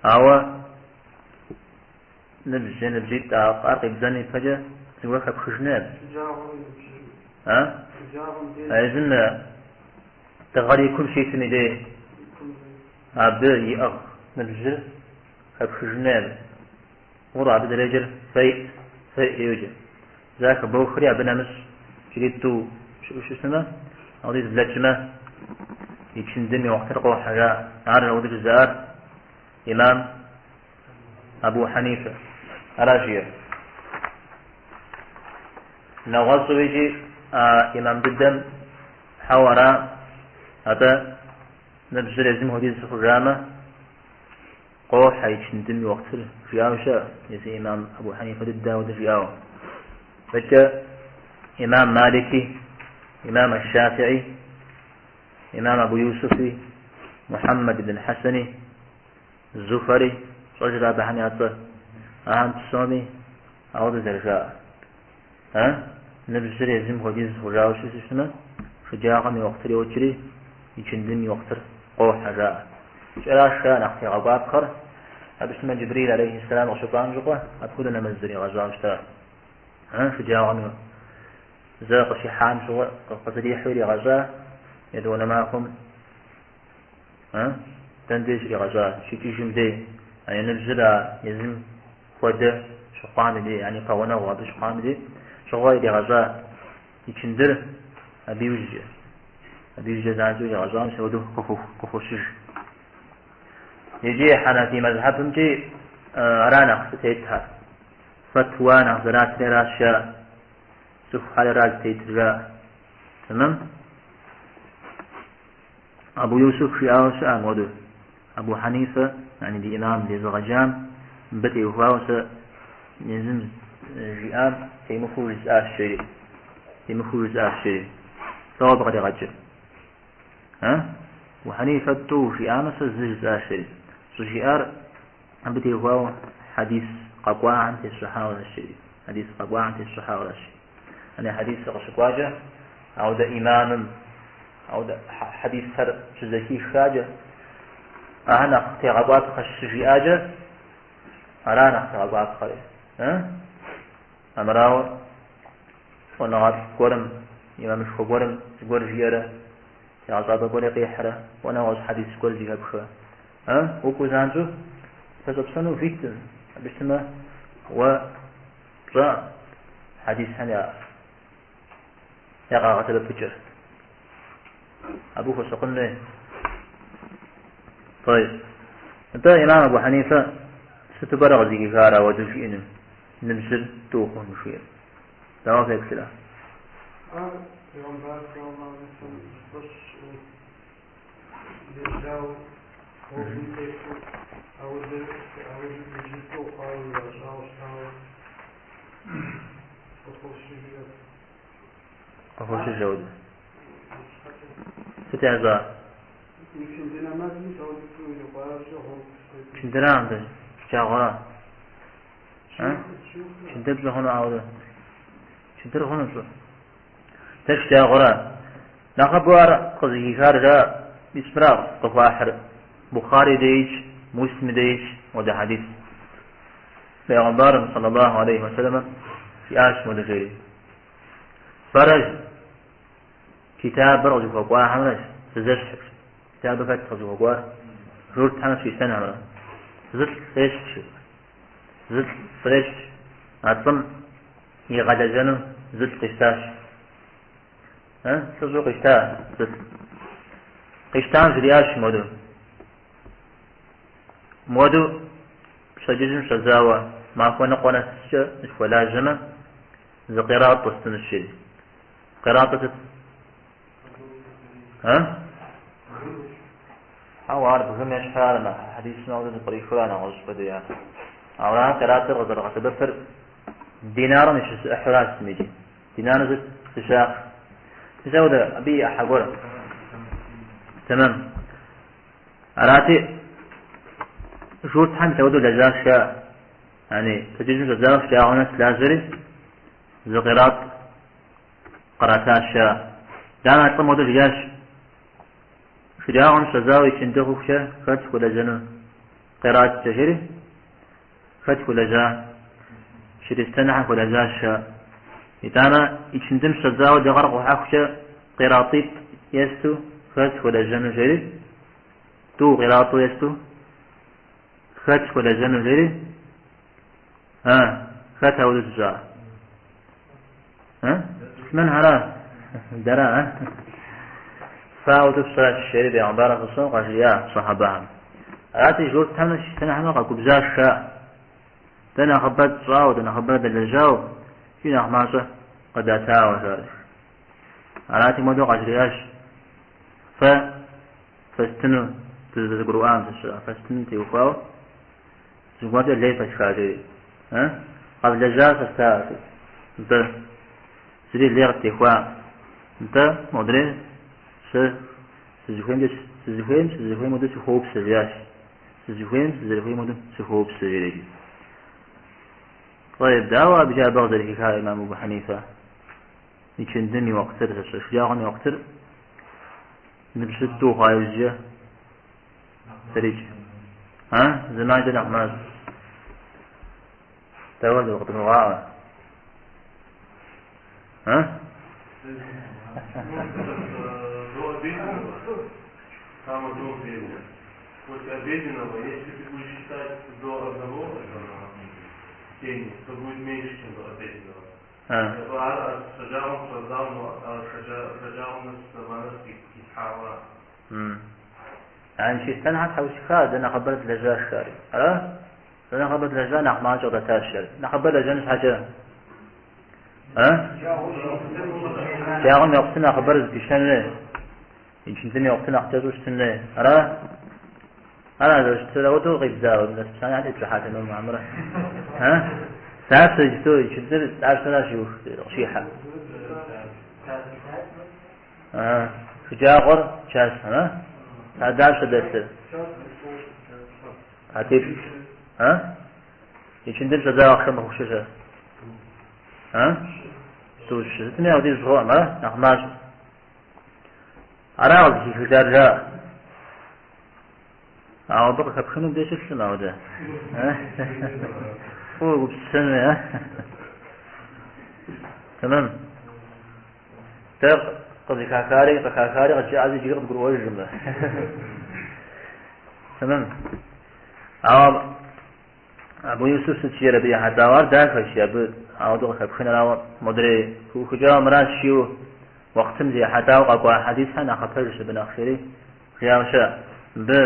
Ауэ ныбжь е ныбжьитӏ ар къибдзэн ипэкӏэ зыгуэр хэпхыжын хуей абы. А? А езым дыгъэр и кум щитым и дей абы иӏыгъ ныбжьыр хэпхыжын хуей абы. Мор абы зэреджэр фейӏ, фейӏ йоджэ. Зэ хыбохри абы нэмыщӏ иджыри тӏу щыӏэу щытмэ, ауэдиз блэкӏмэ, ичындым и уэхътыр къохьэ жаӏэ. Ар ауэдэу жызыӏар имам Абу Хьэнифэ. Аращ жиӏэр. Нэгъуэщӏу икӏи а имам дыдэм хьэуэ ара, атӏэ ныбжьыр езым хуэдиз хъужамэ, Къохьэ ичындым и уэхътыр жиӏауэ щыӏэ, езы имам Абу Хьэнифэ дыдэ ауэдэ жиӏауэ. Мыдэкӏэ имам Малики, имам Аш-Шафии, имам Абу Юсуфи, Мухьэммэд ибн Хьэсэни, Зуфэри, пщӏэжрэ абыхэм я цӏэ? Ахэм псоми ауэдэ зэрыжаӏэр. А? Ныбжьыр езым хуэдиз хъужауэ щытмэ, шэджагъуэм и уэхътыр йокӏри, ичындым и уэхътыр къохьэ, жаӏэ. Кӏэраш жаӏэ нэхъ тегъэкӏуапхъэр, абы щытмэ Джибрил алейхи сэлам къыщыкӏуам щыгъуэ, апхуэдэу нэмэз зэригъэщӏауэ щыта. А? Шэджагъуэм зэ къыщихьам щыгъуэ къызэрихьу иригъэщӏа, етӏуанэ махуэм а? Дэн дей щригъэщӏа, щикӏыжым дей, а и ныбжьыр а езым хуэдэ щыхъуам и дей, яни пэгъунэгъу абы щыхъуам и дей, щыгъуэ иригъэщӏа ичындыр абы иужькӏэ. Абы иужькӏэ занщӏэу иригъэщӏам мис апхуэдэу къыхощыж. Иджы хьэнафий мэзхьэбымкӏи ара нэхъ зытетхэр. Фэтуа нэхъ зэратри аращ жаӏэ. Цӏыхухэр ара зытетыр жаӏэ. Тэмэм? Абу Юсуф жиӏауэ щыӏэ мыуэду. Абу Хьэнифэ, яни ди имам дезыгъэджам, мыбы теухуауэ сэ езым жиӏам темыхуэу жысӏащ жери. Темыхуэу жысӏащ жери. Дауэ абы къригъэкӏыр? А? Абу Хьэнифэ тӏу жиӏамэ, сэ зы жысӏащ жери. Щӏыжиӏар абы теухуауэ хьэдис къэкӏуахэм тесщӏыхьауэрэщ жери. Хьэдис къэкӏуахэм тесщӏыхьауэрэщ. Яни хьэдисыр къыщыкӏуакӏэ, ауэдэ имамым ауэдэ хьэдисхэр щызэхихакӏэ, ахэр нэхъ тегъэкӏуапхъэщ щыжиӏакӏэ, ара нэхъ тегъэкӏуапхъэри. Амырауэ щӏэныгъэлӏ гуэрым, имамышхуэ гуэрым зыгуэр жиӏэрэ, тегъэщӏапӏэ гуэри къихьрэ, уэ нэгъуэщӏ хьэдис гуэр зэхэпхрэ. Укӏуэу занщӏэу зэщӏэпсэну ухуиткъым, абы щытмэ, уэ пщӏэ хьэдисхэм я я къагъэсэбэпыкӏэр. Абы хуэсакъын хуей. Тӏэйб. Нтӏэ, имам Абу Хьэнифэ сыту пӏэрэ къызыхихар ауэдэу жиӏэным, ныбжьыр тӏу хъуну жиӏэр. Дауэ феплърэ? Ар Пейгъэмбар саллаллаху алейхи вассалам зыщӏыпӏэ ежьауэ гъуэгум тету, ауэдэ ауэдэ ныбжьитӏу хъуауэ иращӏауэ щытауэ къыхощыжрэ. Къыхощыж ауэдэ. Сыт ящӏа? Икынды нэмэзым ауэдэ тӏу ирикъуащи гъуэгу тету. Чындырам дэ, шэджагъуэра. Чындыр пщӏы хъуну ауэдэ. Чындыр хъуну пщӏы. Дэ шэджагъуэра. Нэхъыбэу ар къызыхихар жаӏэ, мис мыра къыхуахьыр. Бухъари деич, Муслим деич, модэ хьэдис. Пейгъэмбарым, саллаллаху алейхи вассалам, жиӏащ модэ жери. Фэрэ китабыр къызыхуэкӏуахэмрэ фызэщхьщ. Китабыр хэт къызыхуэкӏуар? Журтхэмрэ чристэнхэмрэ. Зылӏ фрещхьщ. Зылӏ фрещхьщ. А лӏым игъэлэжьэну зылӏ къищтащ. Лӏыщӏэу къищта зылӏ. Къищтам жриӏащ моду. Моду пщэдджыжьым щӏэдзауэ махуэ ныкъуэ нэскӏэ ныхуэлажьэмэ, зы къиратӏ уэстынущ жери. Къиратӏыр сыт? А? Ауэ ар бгым ещхьу ар хьэдисым ауэдэ зэпкърихыурэ нэгъуэщӏ хуэдэу яӏэ. Ауэ ар къиратӏыр къызэрыгъэсэбэпыр динарым и щыщ ӏыхьуращ иджы. Динарыр сыт? Дыщэ ахъшэ. Мис ауэдэ абы и ӏыхьэ гуэр. Тэмэм. Арати, журтхэм мис ауэдэу лэжьащ жаӏэ. Яни, пщэдджыжьым щӏэдзауэ шэджагъуэ нэс лажьэри, зы къиратӏ къратащ жаӏэ. Итӏанэ а лӏым ауэдэу жиӏащ. Шэджагъуэм щӏэдзауэ ичынды хъухукӏэ хэт схуэлэжьэну къираткӏэ жери, хэт хуэлэжьа? Чыристэнхэр хуэлэжьащ жаӏэ. Итӏанэ ичындым щӏэдзауэ дыгъэр къухьэхукӏэ къиратӏитӏ есту хэт схуэлэжьэну жери, тӏу къиратӏу есту хэт схуэлэжьэну жери, а, хэт ауэдэу зыщӏа? А? Муслъымэнхэра? Дэра, а? Фэ ауэдэу фщӏащ, жери Пейгъэмбарым саллаллаху къажриӏа сахьабэхэм. Арати, журтхэмрэ чристэнхэмрэ къэгубжьащ жаӏэ. Дэ нэхъыбэ тщӏауэ, дэ нэхъыбэрэ дэлэжьауэ, икӏи нэхъ мащӏэ къыдатауэ, жаӏэри. Арати, модэу къажриӏащ. Фэ фэстыну дызэрызэгурыӏуам зыщӏа, фэстыну теухуауэ. Зыгуэркӏэ лей фэсха, жери. Къэвлэжьар фэста, жери. Нтӏэ, зыри лей къыттехуа. Нтӏэ, модрейр сэ сызыхуеймкӏэ сызыхуейм, сызыхуейм хуэдэу сыхуоупсэ, жиӏащ. Сызыхуейм, сызэрыхуейм хуэдэу сыхуоупсэ, жери. طيب, дауэ абыкӏэ абы къызэрыхихар имам Абу Хьэнифэ? Ичындым и уэкътыр, шэджагъуэм и уэкътыр ныбжьыр тӏу хъуа иужькӏэ зэрикӏ. А? Зэманкӏэ нэхъ мащӏэ. Дауэ зыкъыдгурыгъаӏуэ? А? До обеденного, там одно время. После обеденного, если ты будешь считать до одного тени, то будет меньше, чем до обеденного. Шэджагъуэм шэджагъуэм къихьауэ. Yani чристэнхэр тхьэусыха, дэ нэхъыбэр длэжьащ, жари. Ара? Дэ нэхъыбэ длэжьа, нэхъ мащӏэ къыдатащ, жари. Нэхъыбэ лэжьэн щхьэкӏэ. А? Шэджагъуэм и уэкътыр нэхъыбэр зыпищэн хуей. Ичындым и уэкътыр нэхъ кӏэщӏу щытын хуей. Ара? Ара зэрыщытыр ауэдэу къибдзауэ, расписание тепщӏыхьа тэмэму, хьэмэрэ? А? Сасэ иджыпсту ичындыр дапщэращ иух къыщихьэр. А, шэджагъуэр час, ара? А дапщэ дэлъыр? Сыхьэтиплӏ. А? Ичындым щӏэдзауэ ахъшэ мыхъушэ. А? Тӏущ. Сытми апхуэдиз хъуӏым, ара? Нэхъ мащӏэ. Ара къызыхихыжар жаӏэ. Ауэ абы къыхэпхыну мыбдеж щылъым ауэдэ. Фӏыуэ гупсысэн хуей, а? Тэмэм. Дэ къызыхахари, къыхахари къыджаӏэзи иджыри къыдгурыӏуэжкъым. Тэмэм. Ауэ Абу Юсуф сыт жиӏэр абы ехьэлӏауэ? Ар дахэщ, абы ауэдэу къыхэпхыныр, ауэ модрей пыухыкӏауэ мыращ жиӏэу уэкътым ехьэлӏауэ къэкӏуа хьэдисхэр нэхъыпэжщ абы нэхъ жери жиӏауэ щыӏэ. Мыбы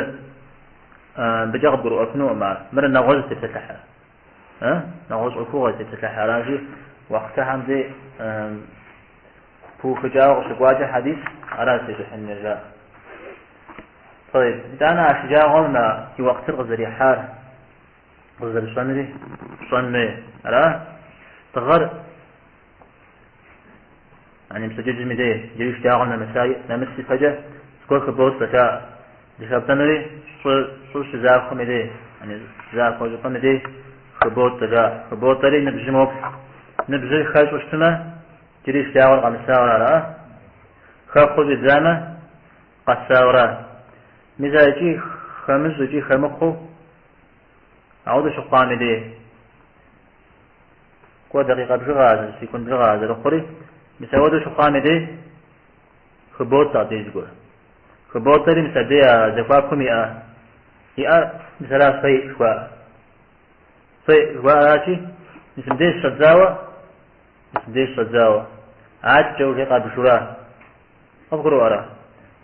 мыбыкӏэ къыбгурыӏуэфынукъым ар. Мыр нэгъуэщӏ зытепсэлъыхьыр. Нэгъуэщӏ ӏуэхугъуэ зытепсэлъыхьыр. Аращи, уэкътыхэм дей пыухыкӏауэ къыщыкӏуакӏэ хьэдис, аращ тещӏыхьын жаӏэ. طيب, итӏанэ а шэджагъуэм и уэкътыр къызэрихьар, къызэрыщӏэнри пщӏэн хуей. Ара? Дыгъэр yani пщэдджыжьым и дей, иджыри шэджагъуэм нэмыса нэмыс ипэкӏэ зыгуэр хыботӏэ жаӏэ. Зыхэптӏэнури щӏы щӏыр щызахуэм и дей, yani захуэ щӏыпӏэм и дей хыботӏэ жаӏэ. Хыботӏэри ныбжьым уоплъ. Ныбжьыр хэщӏу щытмэ, иджыри шэджагъуэр къэмысауэ ара? Хэхъуэу щӏидзамэ, къэсауэра. Мис а икӏи хэмыщӏ икӏи хэмыхъуу ауэдэу щыхъуам и дей. Кӏуэ дакъикъэ бжыгъэ, секунд бжыгъэ зэрыхъури, мис ауэдэу щыхъуам и дей хыботӏэ абдеж зыгуэр. Хыботӏэри мис абдей а зэхуакум иӏэ, иӏэр мис ара фей жыхуаӏэр. Фей жыхуаӏэращи, мис мыбдеж щӏэдзауэ, мис мыбдеж щӏэдзауэ. Адэкӏэ уже къэбжурэ. Къыбгурыӏуэрэ?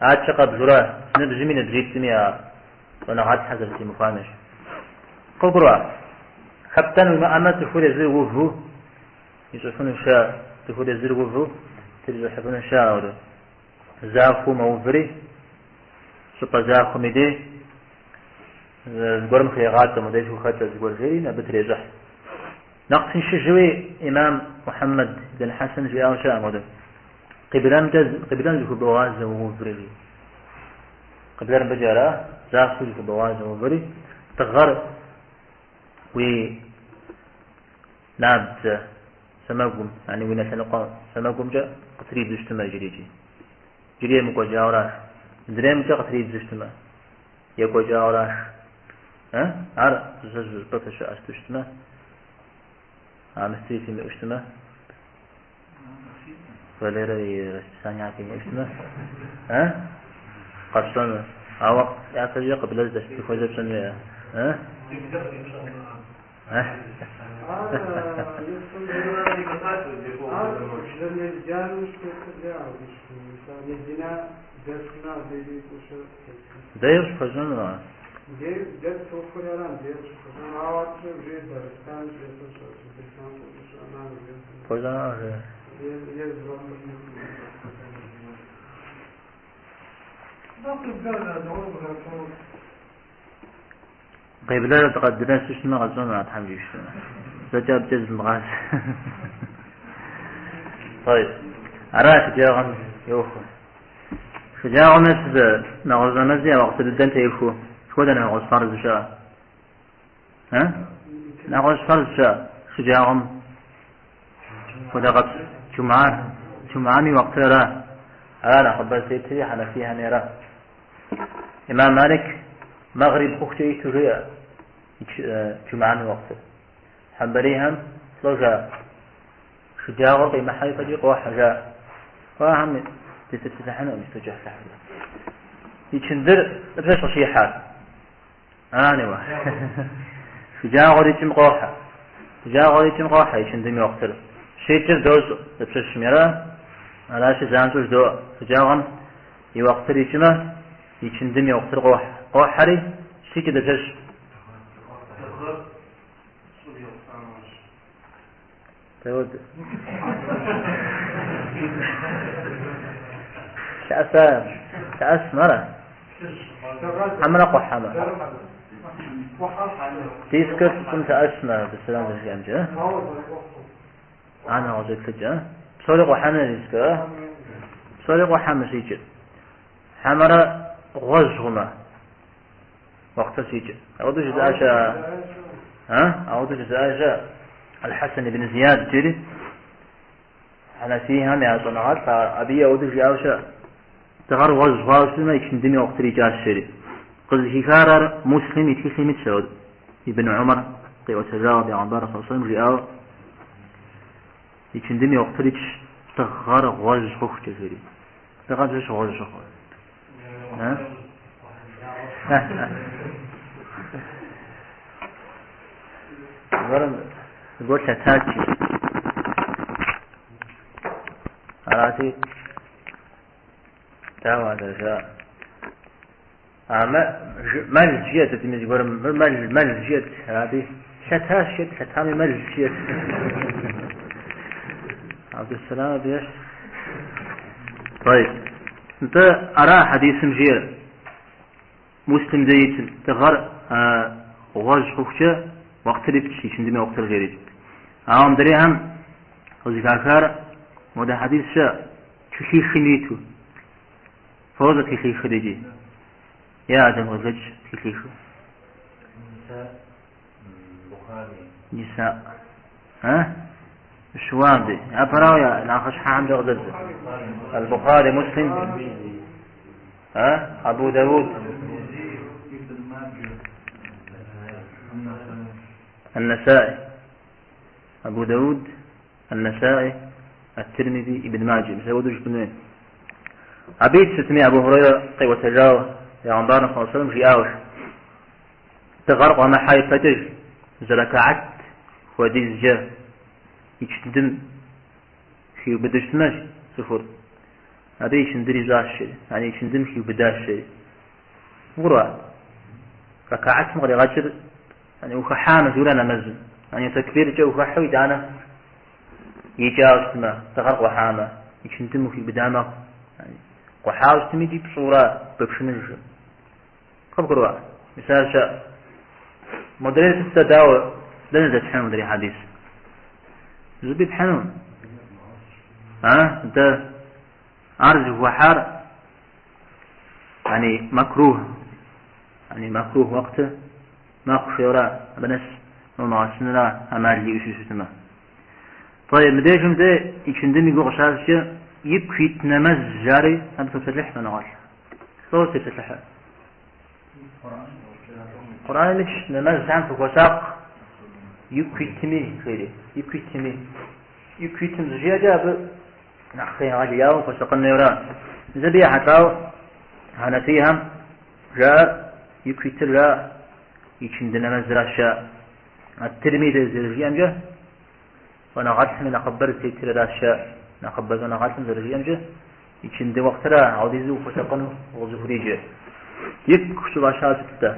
Адэкӏэ къэбжурэ ныбжьми ныбжьитӏми а щӏэныгъэлӏхэр зэрытемыхуам ещхь. Къыбгурыӏуа? Хэптэн уимыӏэмэ, цӏыхур езыр уву ищӏыфыну щыӏэ, цӏыхур езыр уву трищӏыхьыфыну щыӏэ ауэдэ. Захуэу мэуври, щӏыпӏэ захуэм и дей зыгуэрым хрегъатӏэ, мыдей хухэтӏэ зыгуэр жери, абы трещӏыхь. Нэхъ тыншыжуи имам Мухьэммэд бин Хьэсэн жиӏауэ щыӏэ мыуэдэ. Къиблэмкӏэ, къиблэм зыхубогъазэ ууври жи. Къиблэр мыбыкӏэ ара? Захуэу зыхубогъазэ ууври, дыгъэр уи набдзэ сэмэгум, яни уи нэ лъэныкъуэ сэмэгумкӏэ къытридзу щытмэ иджыри икӏи. Иджыри емыкӏуэкӏауэращ. Мыдреймкӏэ къытридзу щытмэ, екӏуэкӏауэращ. Ар зэ зыщӏыпӏэ фыщыӏэ щыту щытмэ, а мыстри фимыӏэу щытмэ, Валерэ и расписание фимыӏэу щытмэ, къэпщӏэну. Ауэ япэкӏэ къыблэ зыхуэзэ пщӏэн хуейӏэ. Дэ щыхуэзэну ар? Хуэзэну же. Къиблэр дыкъэднэсу щытмэ къэтщӏэну а Тхьэм жиӏэу. Зэкӏэ абыкӏэ зыдмыгъасэ. طيب. Ара шэджагъуэм и ӏуэхур. Шэджагъуэм нэс нэгъуэщӏ нэмэзи а уахъты дыдэм техуэу. Схуэдэ нэгъуэщӏ фарз щыӏэ? А? Нэгъуэщӏ фарз щыӏэ? Шэджагъуэм хуэдэ къэпс джумгьар. Джумгьам и уахътыр ара? Ара нэхъыбэ зытетри хьэнэфихэми ара? Имам Малик мэгъриб хъухукӏэ иту жеӏэ джумгьам и уахътыр. Хьэмбэлийхэм лӏо жаӏэ. Шэджагъуэр къимыхьэ ипэкӏи къохьэ жаӏэ. Ахэм дытепсэлъыхьынукъым иджыпсту кӏыхьлӏыхьу. Ичындыр дапщэщ къыщихьэр? Анеуэ. Шэджагъуэр икӏым къохьэ. Шэджагъуэр икӏым къохьэ ичындым и уахътыр. Щикӏыр дощӏэ дапщэщми, ара? Аращи занщӏэу жыдоӏэ. Шэджагъуэм и уахътыр икӏмэ, ичындым и уахътыр къохьэ. Къохьэри, щикӏыр дапщэщ? Дауд. Лъэӏэса, лъэӏэс мара? Хьэмэрэ къухьэмэ? Дискыр щӏым лъэӏэсмэ, Абдусэлам зэрыжиӏэмкӏэ. Ар нэгъуэщӏ еплъыкӏэ. Псори къухьэмэ дискыр, псори къухьэмэ щикӏыр. Хьэмэрэ гъуэжь хъумэ, уахътыр щикӏыр. Ауэдэу жызыӏащ, ауэдэу жызыӏащ Аль-Хьэсэн ибн Зияд жери хьэнэфийхэм я щӏэныгъэлӏ, абы ауэдэу жиӏауэ щыӏэ. Дыгъэр гъуэжь хъуауэ щытмэ, ичындым и уахътыр икӏащ жери. Къызыхихар ар Муслим и тхылъым итщ ауэдэу. Ибн Умар къиӏуэтэжауэ Бегъымбар саллаллаху алейхи ва сэллэм жиӏауэ, ичындым и уахътыр икӏщ, дыгъэр гъуэжь хъухукӏэ жери. Дыгъэр дапщэщ гъуэжь щыхъур? Зыгуэрым зыгуэр лъэтат. Арати, дауэ ар зэрыжаӏэр? А мэл жиӏэт сытми зыгуэрым, мыр мэл, мэл жиӏэт, арати, лъэтащ жиӏэт, лъэтами мэл жиӏэт. Абдусэлам абы ещхь. طيب. Нтӏэ, ара хьэдисым жиӏэр? Муслим дей итым, дыгъэр гъуэжь хъухукӏэ уахътыр икӏщ, ичындым и уахътыр жери. Ауэ мыдрейхэм къызыхахар модэ хьэдис щыӏэ, тхылъихым иту. Фощӏэ тхылъихыр икӏи. Е Адэм къызэкӏ тхылъихыр. Ниса. А? Щыуа абы. Япэрауэ я нэхъыщхьэхэмкӏэ къыдэдзэ. Аль-Бухари, Муслим. А? Абу Дауд. Ан-Насаи. Абу Дауд, Ан-Насаи, Ат-Тирмизи, Ибн Маджи. Мис апхуэдэу жыпӏэн хуей. Абы ит сытми Абу Хурейрэ къиӏуэтэжауэ, Пейгъэмбарым саллаллаху алейхи ва сэллэм жиӏауэ, дыгъэр къуэмыхьэ ипэкӏэ зы рэкаат хуэдизкӏэ ичындым хиубыдэу щытмэ цӏыхур. Абы ичындыр ищӏащ, жери, яни ичындым хиубыдащ, жери. Къыбгурыӏуа? Рэкаатым къригъэкӏыр, яни ухыхьамэ, жиӏэурэ нэмэзым. Яни тэкбиркӏэ ухыхьэу итӏанэ икӏауэ щытмэ, дыгъэр къухьамэ, ичындым ухиубыда мэхъу. Яни къухьауэ щытми икӏи пщӏыурэ быпшыныж. Къыбгурыӏуа? Мис ар щыӏэ. Модрейр сыт дауэ, дэнэ зэтхьыну модрей хьэдис? Зыщӏыпӏи пхьыну? А, дэ ар зыхуэхьар, яни макрух, яни макрух уахъты мэхъу жиӏэурэ, абы нэс умыгъэсынра ӏэмал иӏэу щытмэ. طيب, мыдежым дэ ичындым и гугъу къыщащӏкӏэ, ику ит нэмэз жари, абы топсэлъыхь щӏэныгъэлӏ. Лӏо тепсэлъыхьыр? Къурӏэным итщ нэмэзхэм фыхуэсакъ, ику итми, жери, ику итми. Ику итым зыжиӏэкӏэ абы нэхъ егъэлеяуэ хуэсакъын хуейуэра. Мис абы ехьэлӏауэ хьэнэфийхэм жаӏэр, ику итыр жаӏэ, ичынды нэмэзыращ жаӏэ. Ат-Тирмизи зэрыжиӏэмкӏэ, щӏэныгъэлӏхэм я нэхъыбэр зытетыр аращ жаӏэ. Нэхъыбэ щӏэныгъэлӏым зэрыжиӏэмкӏэ, ичынды уахътыра апхуэдизу ухуэсакъыну укъызыхуриджэр. Ику щӏыфӏащар сыт-тӏэ?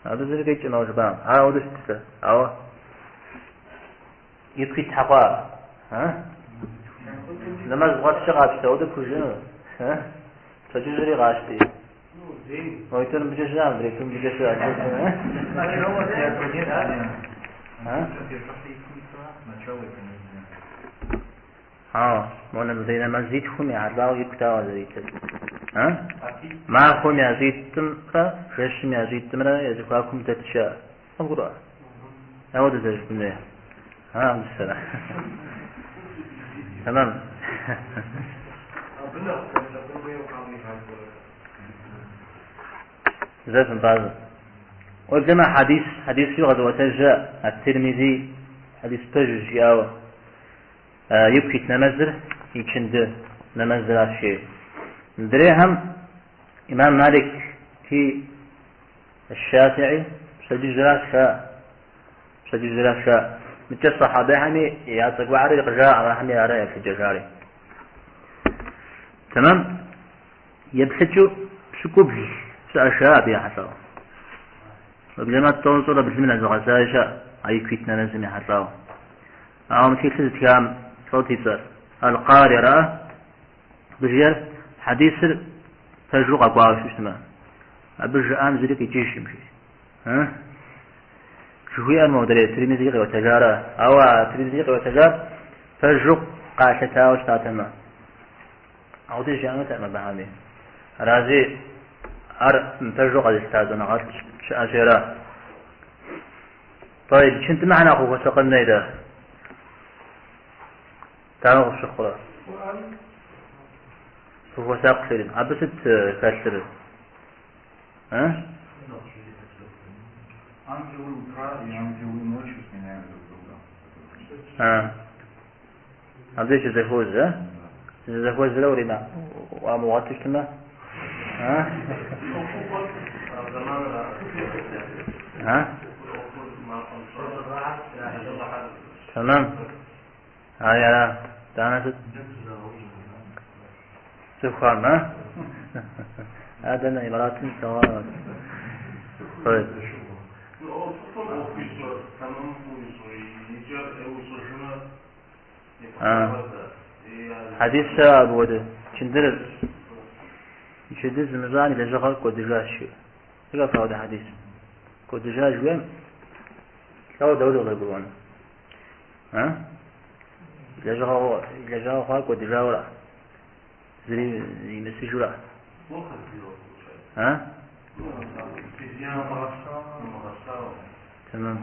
Абы зыри къикӏым ауэ жыпӏам. Ар ауэдэу щыт-тӏэ. Ауэ ику ит хьэкъуа? А? Нэмэз бгъуэтщи къапщтэ, ауэдэу пхужыӏэну? Пщэдджыжьри къащти. Мойтыр мыбыкӏэ щыӏэ, мыдрей мыбыкӏэ щыӏэ. Начало и конец дня. Хьэуэ, мо мыдрей нэмэзитхум ехьэлӏауэ ику дауэ зэритыр? Махуэм я щӏитӏымрэ жэщым я щӏитӏымрэ я зэхуакум дэт щыӏэ. Къыбгурыӏуа? Ауэдэ зэрыщытын хуейр. А, усэрэ. Тэмэм. Абы нэхъ хуэсакъын хуейуэ къамыгъакӏуэрэ? Зэ фымпӏащӏэ. Уеблэмэ хьэдис, хьэдисри къэзыӏуэтэжа ат-Тирмизи хьэдис пэжщ жиӏауэ. Ику ит нэмэзыр ичынды нэмэзыращ жеӏэ. Мыдрейхэм имам Малик и Шафии пщэдджыжьыращ жаӏэ. Пщэдджыжьыращ жаӏэ. Мыдкӏэ сахьабэхэми я цӏэ гуэрхэри къыжаӏэ, абыхэми ара еплъыкӏэ жари. Тэмэм. Еплъыкӏэу пщыкӏубл щыӏэ жаӏэ абы ехьэлӏауэ. Уеблэмэ тӏощӏрэ блым нэзыгъэсаи щыӏэ, а ику ит нэмэзым ехьэлӏауэ. Ауэ мы тхылъыр зытхам лӏот и цӏэр? Аль-Къари ара? Абы жиӏэр хьэдисыр пэжу къэкӏуауэ щытмэ, абы жиӏам зыри къикӏыжкъым, жи. Жыхуиӏэр модрей Тирмизи къиӏуэтэжара? Ауэ а Тирмизи къиӏуэтэжар пэжу къалъытауэ щытатэмэ. Ауэдэ жаӏэнутэкъым абыхэми. Арази ар мыпэжу къэзылъыта щӏэныгъэлӏ щыӏэщи ара. طيب, ичындым нэхъ ухуэсакъын хуей дэ. Дауэ къыфщыхъурэ? Фыхуэсакъ жери. Абы сыт хэлъыр? А? Ангелы утра и ангелы ночи сменяют друг друга. А. Абдеж щызэхуозэ, а? Щызэхуэзэрэ урима уамыгъуэту щытмэ? А? А? Тэмэм. Ари ара. Данэ сыт? Цӏыхухэм, а? Адэнэ Имаратым слъэгъуа. طيب. Цӏыхум ӏуэху ищӏэр, тэмэму ищӏу, икӏэр ӏеущӏыжмэ, Хьэдис щыӏэ апхуэдэ. Чындыр ичынды зымыщӏам и лэжьыгъэр кӏуэдыжащ жиӏэ. Сыт апхуэдэ хьэдис? Кӏуэдыжащ жиӏэм, лӏэуэ дауэ къызэрыгурыӏуэнур? А? Лэжьыгъэ хъуар кӏуэдыжауэра? Зыри имысыжура? А? Тэмэм.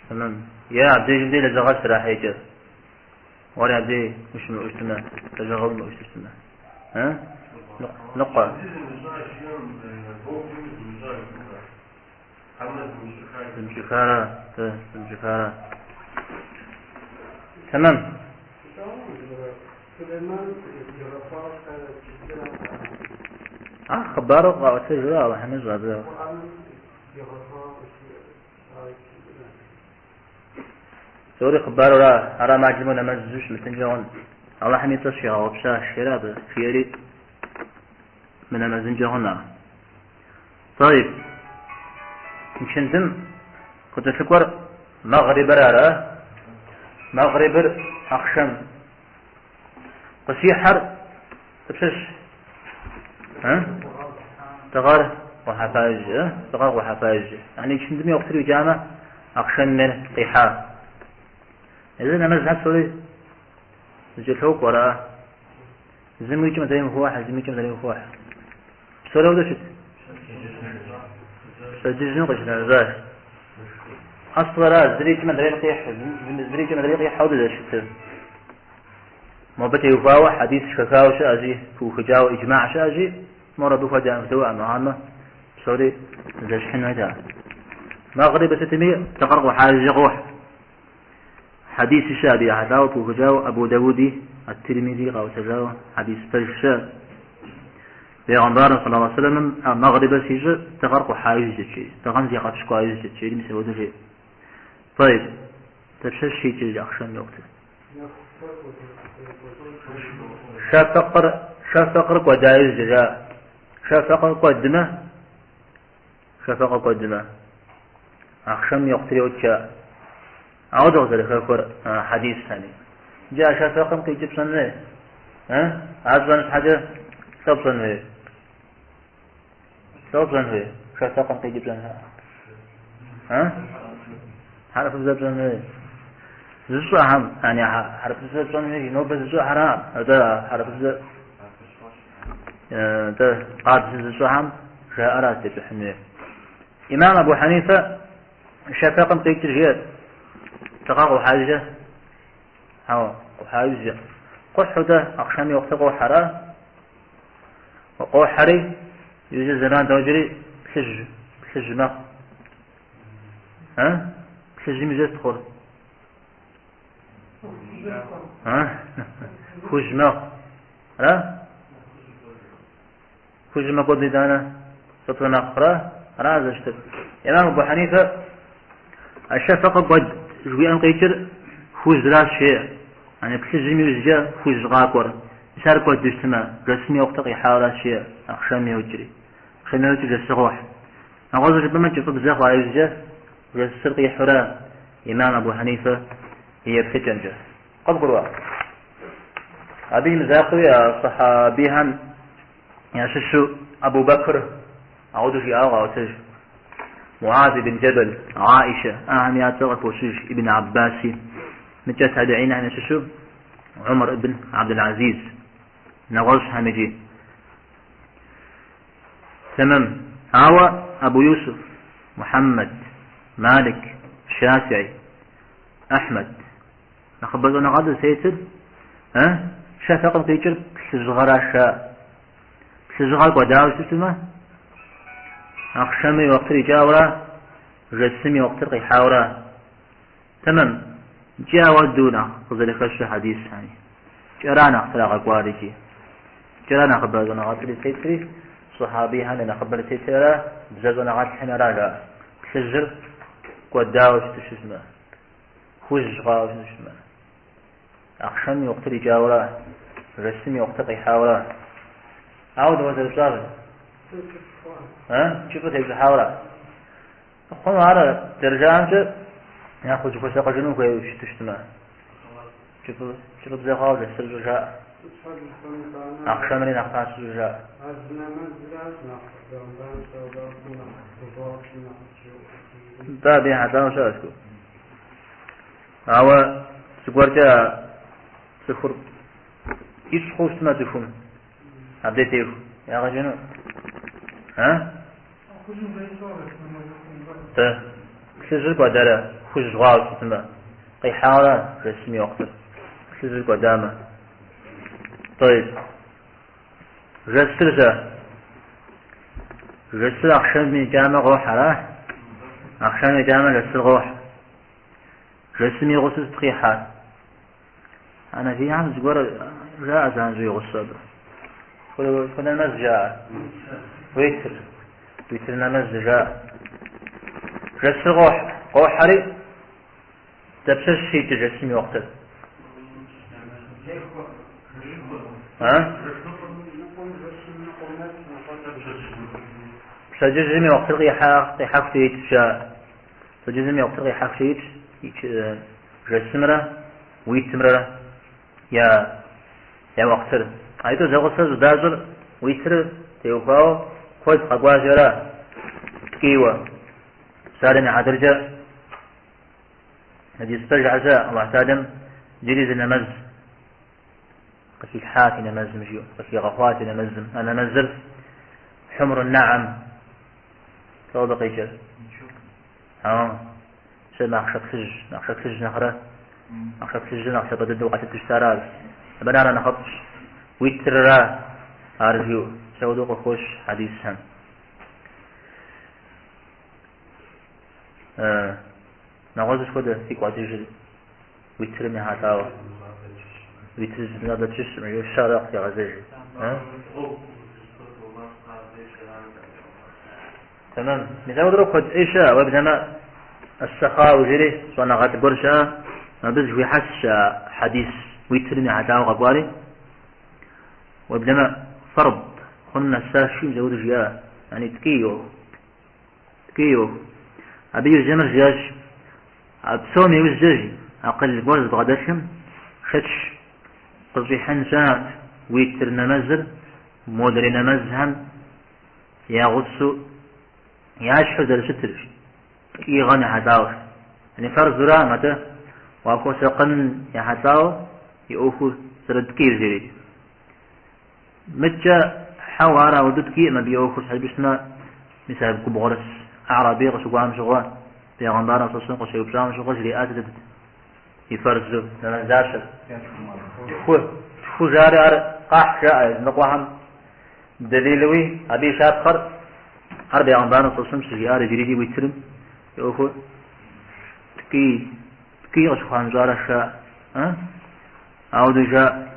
Тэмэм. Е абдежым дей лэжьыгъэр щрахьэкӏыр. Уэри абдей ущымыӏэу щытмэ, лэжьыгъэ уимыӏэу щытмэ. А? Ныкъуэ. Зымыщӏыхара, зымыщӏыхара. Тэмэм. А хъыбару къаӏуэтэжра Алыхьым ещӏэ абы. Псори хъыбарура, ара малыму нэмэзу щымытынкӏэ хъун. Алыхьым и цӏэр сщигъэгъупщащ, жери абы, жиӏэри мынэмэзынкӏэ хъун ар. طيب. Ичындым къыкӏэлъыкӏуэр мэгърибыр ара? Мэгърибыр ахъшэм къыщихьэр дапщэщ? Дыгъэр къухьэпа иужь, дыгъэр къухьэпа иужь. Yani ичындым и уэхътыр икӏамэ, ахъшэмыр къихьа. Езы нэмэзхэр псори зэкӏэлъокӏуэ, ара? Зым уикӏым адрейм хохьэ, зым уикӏым адрейм хохьэ. Псори ауэдэу щыт? Пщэдджыжьым къыщынэжащ. Аслара, зыри икӏым адрейм къихь, зыри икӏым адрейм къихь ауэдэу зэрыщытыр. Мобы теухуауэ хьэдис хэхауэ щыӏэщи, пыухыкӏауэ иджмаӏ щыӏэщи, мор абы хуэдэ хуэдэу амыгъамэ, псори зэщхьын хуейт ар. Мэгъриб сытми, дыгъэр къухьа иужь къохь. Хьэдис щыӏэ абы ехьэлӏауэ пыухыкӏауэ Абу Дауди, Ат-Тирмизи къаӏуэтэжауэ хьэдис пэж щыӏэ. Бегъымбарым саллаллаху алейхи вассаламым а мэгърибыр щищӏыр дыгъэр къухьа иужькӏэт, дыгъэм зигъэпщкӏуа иужькӏэт, жери мис апхуэдэу жеӏэ. طيب, дапщэщ щикӏыр ахъшэм и уэхътыр? Шэфэкъыр, шэфэкъыр кӏуэда иужькӏэ жаӏэ. Шэфэкъыр кӏуэдмэ, шэфэкъыр кӏуэдмэ, ахъшэм и уэхътыр йокӏ жаӏэ. Ауэдэ къызэрыхэхуэр хьэдисхэми. Иджы а шэфэкъым къикӏыр пщӏэн хуей. Ар пщӏэн щхьэкӏэ лӏо пщӏэн хуей. Лӏо пщӏэн хуей. Шэфэкъым къикӏыр пщӏэн хуей. Хьэрыпыбзэ пщӏэн хуей. Зыщӏэхэм, яни хьэрыпыбзэ пщӏэн хуей, нобэ зыщӏэхэра, атӏэ хьэрыпыбзэ атӏэ къабзэ зыщӏэхэм жаӏэращ тепщӏыхьын хуейр. Имам Абу Хьэнифэ шэфэкъым къикӏыр жиӏэр. Дыгъэ къухьэжкӏэ? Хьэуэ, къухьа иужькӏэ. Къухьу дэ ахъшэм и уэхътыр къохьэра? Къохьэри, иужькӏэ зэман докӏри плъыжь, плъыжь мэхъу. А? Плъыжьым иужькӏэ сыт хъур? А? Хужь мэхъу. Ара? Хужьыр мэкӏуэд итӏанэ фӏыцӏэ мэхъурэ? Ара зэрыщытыр. Имам Абу Хьэнифэ а шэфэкъыр кӏуэд жыхуиӏэм къикӏыр хужьращ жеӏэ. Яни плъыжьым иужькӏэ хужь къакӏуэр. Мис ар кӏуэду щытмэ, жэщым и уэхътыр къихьауэращ жеӏэ, ахъшэм йокӏри. Ахъшэм йокӏри жэщыр къохь. Нэгъуэщӏу жыпӏэмэ, кӏыфӏыбзэ хъуа иужькӏэ жэщыр къихьурэ Имам Абу Хьэнифэ и еплъыкӏэмкӏэ. Къыбгурыӏуа? Абы и мызакъуэуи а сахьабихэм ящыщу Абу Бэкр ауэдэу жиӏауэ къаӏуэтэж. Муаз ибн Джэбэл, Аишэ, ахэм я цӏэ къыхощыж Ибн Аббаси. Мыкӏэ табиинхэм ящыщу Умар ибн Абдул-Азиз, нэгъуэщӏхэм икӏи. Тэмэм. Ауэ Абу Юсуф, Мухьэммэд, Малик, Шафии, Ахьмэд. Нэхъыбэ щӏэныгъэлӏыр зытетыр, шэфэкъым къикӏыр плъыжьыгъэращ жаӏэ. Плъыжьыгъэр кӏуэдауэ щытмэ, ахъшэм и уэхътыр икӏауэрэ, жэщым и уэхътыр къихьауэрэ. Тэмэм. Икӏи ауэдэу нэхъ къызэрыхэщыр хьэдисхэми. Кӏэра нэхъ трагъэкӏуар икӏи. Кӏэра нэхъыбэ щӏэныгъэлӏри зытетри, сахьабихэм я нэхъыбэр зытетри ара, бзэ щӏэныгъэлӏхэми ара жаӏэ. Плъыжьыр кӏуэдауэ щыту щытмэ. Хужь хъуауэ щытмэ. Ахъшэм и уэхътыр икӏауэрэ, жэщым и уэхътыр къихьауэрэ. Ауэ дауэ зэрыпщӏар? Кӏыфӏыр тепщӏыхьауэрэ. Хъуну ар зэрыжаӏэмкӏэ, нэхъ узыхуэсакъыжыну хуейуэ щыту щытмэ. Кӏыфӏыбзэ хъуауэ жэщыр щӏыжаӏэ. Ахъшэмри нэхъ пасэу щӏыжаӏэ. Нтӏэ, абы ехьэлӏауэ щыӏэщ. Ауэ зыгуэркӏэ цӏыхур ищӏ хъуу щытмэ цӏыхум, абдей теху ягъэкӏыну. А? Тэ плъыжьыр кӏуэдарэ хужь хъуауэ щытмэ, къихьауэрэ жэщым и уэхътыр, плъыжьыр кӏуэдамэ. Тӏэйб. Жэщыр щэ? Жэщыр ахъшэм икӏамэ къохьэрэ? Ахъшэм икӏамэ жэщыр къохь. Жэщым и гъусэу сыт къихьэр? Хьэнэфийхэм зыгуэр жаӏэ занщӏэу и гъусэу абы. Хуэдэ нэмэз жаӏэ. Уитр. Уитр нэмэз жаӏэ. Жэщыр къохь. Къохьэри, дапщэщ щикӏыр жэщым и уэхътыр? А? Пщэдджыжьым и уэхътыр къихьа, къихьэху итщ жаӏэ. Пщэдджыжьым и уэхътыр къихьэхукӏэ итщ, жэщымрэ уитрымрэ я уэхътыр. Аитӏу зэгъусэ щӏыдащӏыр уитрыр теухуауэ куэд къэкӏуащи ара ткӏийуэ. Псалъэм и хьэтыркӏэ хьэдис пэжхэр щыӏэ Аллахь Тэхьэлам иджыри зы нэмэз къыхилъхьат и нэмэзым жиӏэу, къыхигъэхъуат и нэмэзым. А нэмэзыр хьумру нэӏэм Лӏо абы къикӏыр? Ауэ, сэ махъшэ плъыжь, махъшэ плъыжь нэхърэ, махъшэ плъыжьыр нэхъ лъапӏэ дыдэу къалъытэу щытара ар. Абы нэхърэ нэхъыфӏщ. Уитрыра ар жиӏэу, мис ауэдэу къыхощ хьэдисхэм. Нэгъуэщӏ сыт хуэдэ фигу къэкӏыжыр уитрым ехьэлӏауэ. Уитрыр зы щыщым, щэрэ къыхегъэзэж. Тэмэм. Мис ауэдурэ куэд ӏей щыӏэ, уеблэмэ Ас-Сахауи жери щӏэныгъэлӏ гуэр щыӏэ, абы зэхуихьэсщ а хьэдис уитрым ехьэлӏауэ къэкӏуари. Уеблэмэ фэрд хъуным нэсащи, мис ауэдэу жиӏа, яни ткӏий ӏуэху. Ткӏий ӏуэху. Абы иужькӏэ мыр жиӏащ, а псом иужькӏэ жи, акъыл гуэр зыбгъэдэлъым Шэч къыщӏихьын щыӏэкъым уитр нэмэзыр модрей нэмэзхэм я гъусэу ящхьу зэрыщытыр, ткӏиигъэм ехьэлӏауэ. Яни фарзурам, атӏэ уахуэсакъын ехьэлӏауэ и ӏуэхур зэрыткӏийр жери. Мыдкӏэ хьэуэ ар ауэдэу ткӏийкъым абы и ӏуэхур, щхьэ жыпӏэу щытмэ, мис а губгъуэрыс Аӏрабий къыщыкӏуам щыгъуэ, бегъымбарым сэллаллаху къыщеупщӏам щыгъуэ жриӏат сытыт и фарзу нэмэз дапщэр. Тху, тху жари ар къахь жаӏэ языныкъуэхэм дэлилуи, абы и щапхъэр ар бегъымбарым сэллаллаху щыжиӏар иджыри уитрым и ӏуэхур ткӏий, ткӏий къыщыхуамыщӏарэ жаӏэ. Ауэдэу жаӏэ.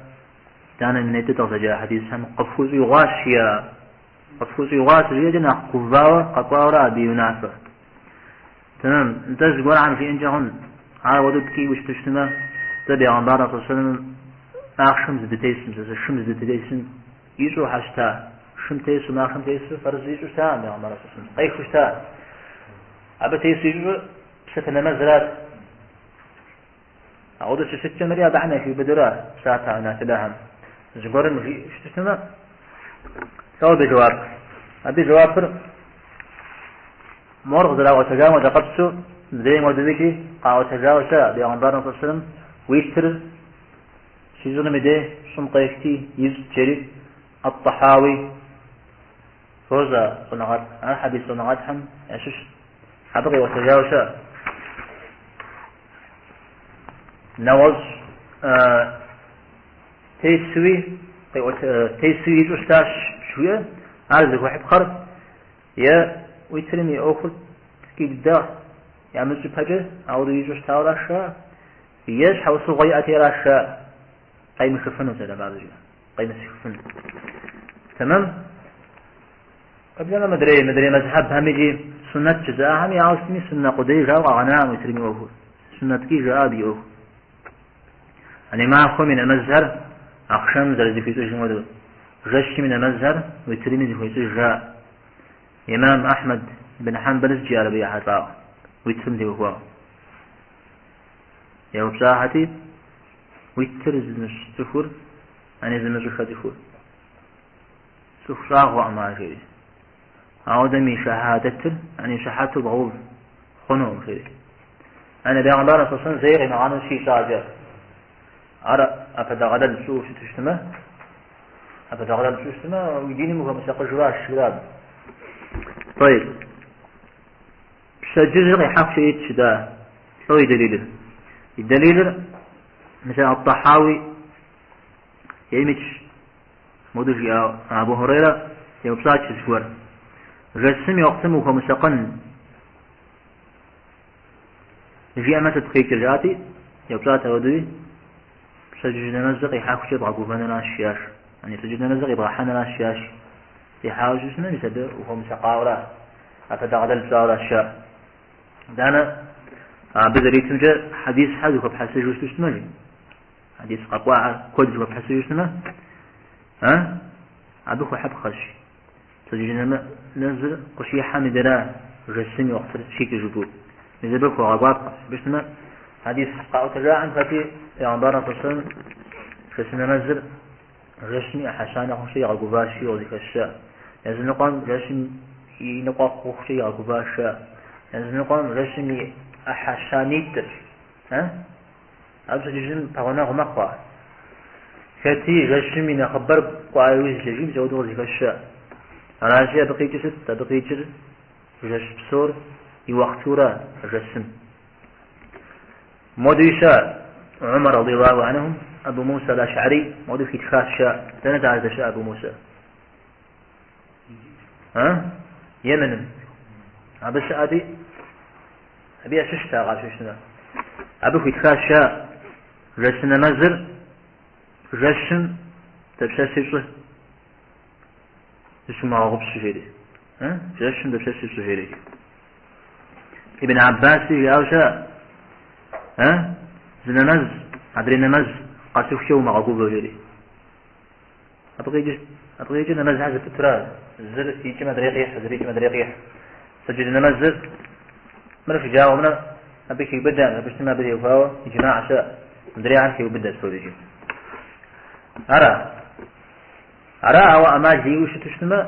Итӏанэ нетӏэ дыкъызэджа хьэдисхэм къыфхущӏигъуащ жиӏа, къыфхущӏигъуащ жиӏэкӏэ нэхъ гувауэ къэкӏуауэра абы и унафэр. Тэмэм, нтӏэ зыгуэрхэм жиӏэнкӏэ хъун, ар ауэдэу ткӏийуэ щыту щытмэ, дэ бегъымбар сэллаллаху махъшэм зыдытесым, сэ шым зыдытесым ищӏу хьэ щыта, шым тесу, махъшэм тесу фэрз ищӏу щытакъым бегъымбар сэллаллаху, къехыу щыта. Абы тесу ищӏу псапэ нэмэзрат. Ауэдэу щыщыткӏэ мыри абыхэм яхиубыдэра псапэ нафилэхэм. Зыгуэрым жиӏэу щытмэ, лӏо абы и жэуап. Абы и жэуапыр мор къызэраӏуэтэжам хуэдэ къабзэу, мыдрейм хуэдэу икӏи къаӏуэтэжауэ щыӏэ бегъымбарым сэллаллаху уитрыр щищӏыным и дей щӏым къехти ищӏт жери Ат-Тахауи фощӏэ щӏэныгъэлӏ, ар хьэдис щӏэныгъэлӏхэм ящыщ. Абы къиӏуэтэжауэ щыӏэ. Нэгъуэщӏ тесуи тесуи ищӏу щытащ жиӏэ, ар зыхуэхьыпхъэр е уитрым и ӏуэхур ткӏий дыдэ ямыщӏ ипэкӏэ ауэдэу ищӏу щытауэ жаӏэ, е щхьэусыгъуэ иӏэти аращ жаӏэ, къемыхыфыну зэрымарыжьэ, къемысыхыфыну. Тэмэм? Къеблэмэ мыдрей, мыдрей мэзхьэбхэм икӏи суннэт жызыӏахэми, ауэ сытми суннэ къудей жаӏэу къагъэнакъым уитрым и ӏуэхур. Суннэ ткӏий жаӏа абы и ӏуэху. Ани махуэм и нэмэзхэр ахъшэм зэрызыхуищӏыжым хуэдэу, жэщым и нэмэзхэр уитрыми зыхуещӏыж жаӏэ. Имам Ахьмэд бин Хьэмбэл сыт жиӏар абы ехьэлӏауэ, уитрым теухуауэ. Еупщӏахэти, уитр зымыщӏ цӏыхур, ани зымыщӏыхэ цӏыхур. Цӏыху щӏагъуэкъым ар, жери. Ауэдэм и шэхьадэтыр, ани щыхьэту бгъэув хъунукъым, жери. Ани бегъымбар сэллаллаху зэи къимыгъанэу щищӏакӏэ. Ар ӏэпэдэгъэлэл пщӏыуэ щыту щытмэ, ӏэпэдэгъэлэл пщӏыуэ щытмэ, уи диным ухуэмысакъыжуращ, жиӏар абы. Тӏэйб. Пщэдджыжьыр къихьэхукӏэ итщ жытӏа. Лӏо и дэлилыр. И дэлилыр, мис ат-Тахауи ейм итщ. Моду жиӏауэ, Абу Хурейрэ еупщӏат зыгуэр. Жэщым и уэхътым ухуэмысакъын жиӏэмэ сыт къикӏыр жаӏати, еупщӏат ауэдуи, пщэдджыжь нэмэзыр къихьэхукӏэ бгъэгувэныращ, жиӏащ. Ани пщэдджыжь нэмэзыр къибгъэхьэныращ, жиӏащ. Къихьауэ щытмэ, мис абы ухуэмысакъауэра, ӏэпэдэгъэлэл пщӏауэращ, жаӏэ. Итӏанэ абы зэритымкӏэ хьэдисхэр зыхуэпхьэсыжу щыту щытмэ, жи. Хьэдис къэкӏуахэр куэд зыхуэпхьэсыжу щытмэ, а? Абы хуэхьыпхъэщ. Пщэдджыжь нэмэзыр къыщихьэм и дэра жэщым и уэхътыр щикӏыр жыпӏэу. Мис абы хуэгъэкӏуапхъэщ. Абы щытмэ, хьэдис къаӏуэтэжахэм хэти пегъэмбарым сэллаллаху жэщ нэмэзыр жэщым и ӏыхьэ щанэ хъухукӏэ игъэгуващ жиӏэу къызыхэщ щыӏэ. Языныкъуэм жэщым и ныкъуэ хъухукӏэ игъэгуващ жаӏэ. Языныкъуэм жэщым и ӏыхьэ щанитӏыр, а? Абы пщэдджыжьым пэгъунэгъу мэхъу ар. Хэти жэщым и нэхъыбэр кӏуа иужькӏэ, жи, мис ауэдэу къызыхэщ щыӏэ. Аращи, абы къикӏыр сыт? Абы къикӏыр жэщ псор и уэхътура жэщым. Модуи щыӏэ Умар радиаллаху анхум Абу Муса аль-Аш'ари моду хитхащ щыӏэ. Дэнэт ар здэщыӏэ Абу Муса? А? Йеменым. Абы щыӏэти, Абы ящыщт ар къапщтэу щытмэ. Абы хуитхащ щыӏэ жэщ нэмэзыр жэщым дапщэщи щӏы. Зыщумыгъэгъупщэ жери. Жэщым дапщэщи щӏы жери. Ибн Аббаси жиӏауэ щыӏэ. Зы нэмэз, адрей нэмэз къэсыхукӏэ умыгъэгувэ жери. Абы къикӏыр, абы къикӏыр нэмэзхэр зэпытура, зыр икӏым адрей къихь, зыр икӏым адрей къихь. Пщэдджыжь нэмэзыр мыр шэджагъуэмрэ абы хиубыдэкъым, абы щытмэ абы теухуауэ иджмаӏ щыӏэ. Мыдрейхэр хеубыдэ псорикӏи. Ара? Ара, ауэ ӏэмал иӏэу щыту щытмэ,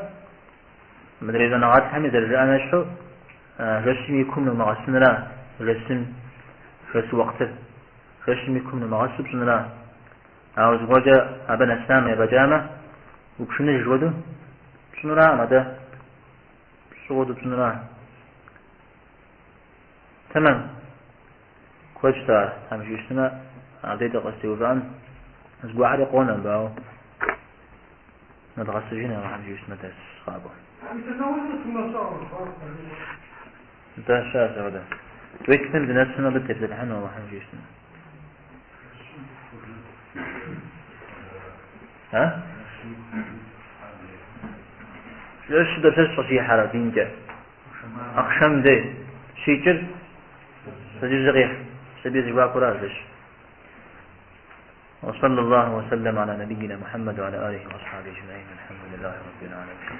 мыдрей щӏэныгъэлӏхэми зэрыжаӏэм ещхьу, жэщым и кум нумыгъэсынра, жэщым, жэщ уэкътыр, жэщым и кум нумыгъэсу пщӏынра. Ауэ зыгуэркӏэ абы нэсамэ, ефӏэкӏамэ, упшыныж хуэдэу пщӏынуракъым, атӏэ пщӏы хуэдэу пщӏынура. Тэмэм. Куэдщ ар, Тхьэм жиӏэу щытмэ, абдей дыкъызэтеувыӏэн. Зыгуэрхэри къонэ мыбы, ауэ нэдгъэсыжын Алыхьым жиӏэу щытмэ дэрс къакӏуэ. Нтӏэ, щыӏэщ апхуэдэ. Уитрым дынэсмэ, абы дытепсэлъыхьыну Алыхьым жиӏэу щытмэ. А? Жэщыр дапщэщ къыщихьэр динкӏэ? Ахъшэм дей щикӏыр пщэдджыжьыр къихь, сабий зэхуакура жэщ. وصلى الله وسلم على نبينا محمد وعلى آله وأصحابه أجمعين الحمد لله رب العالمين.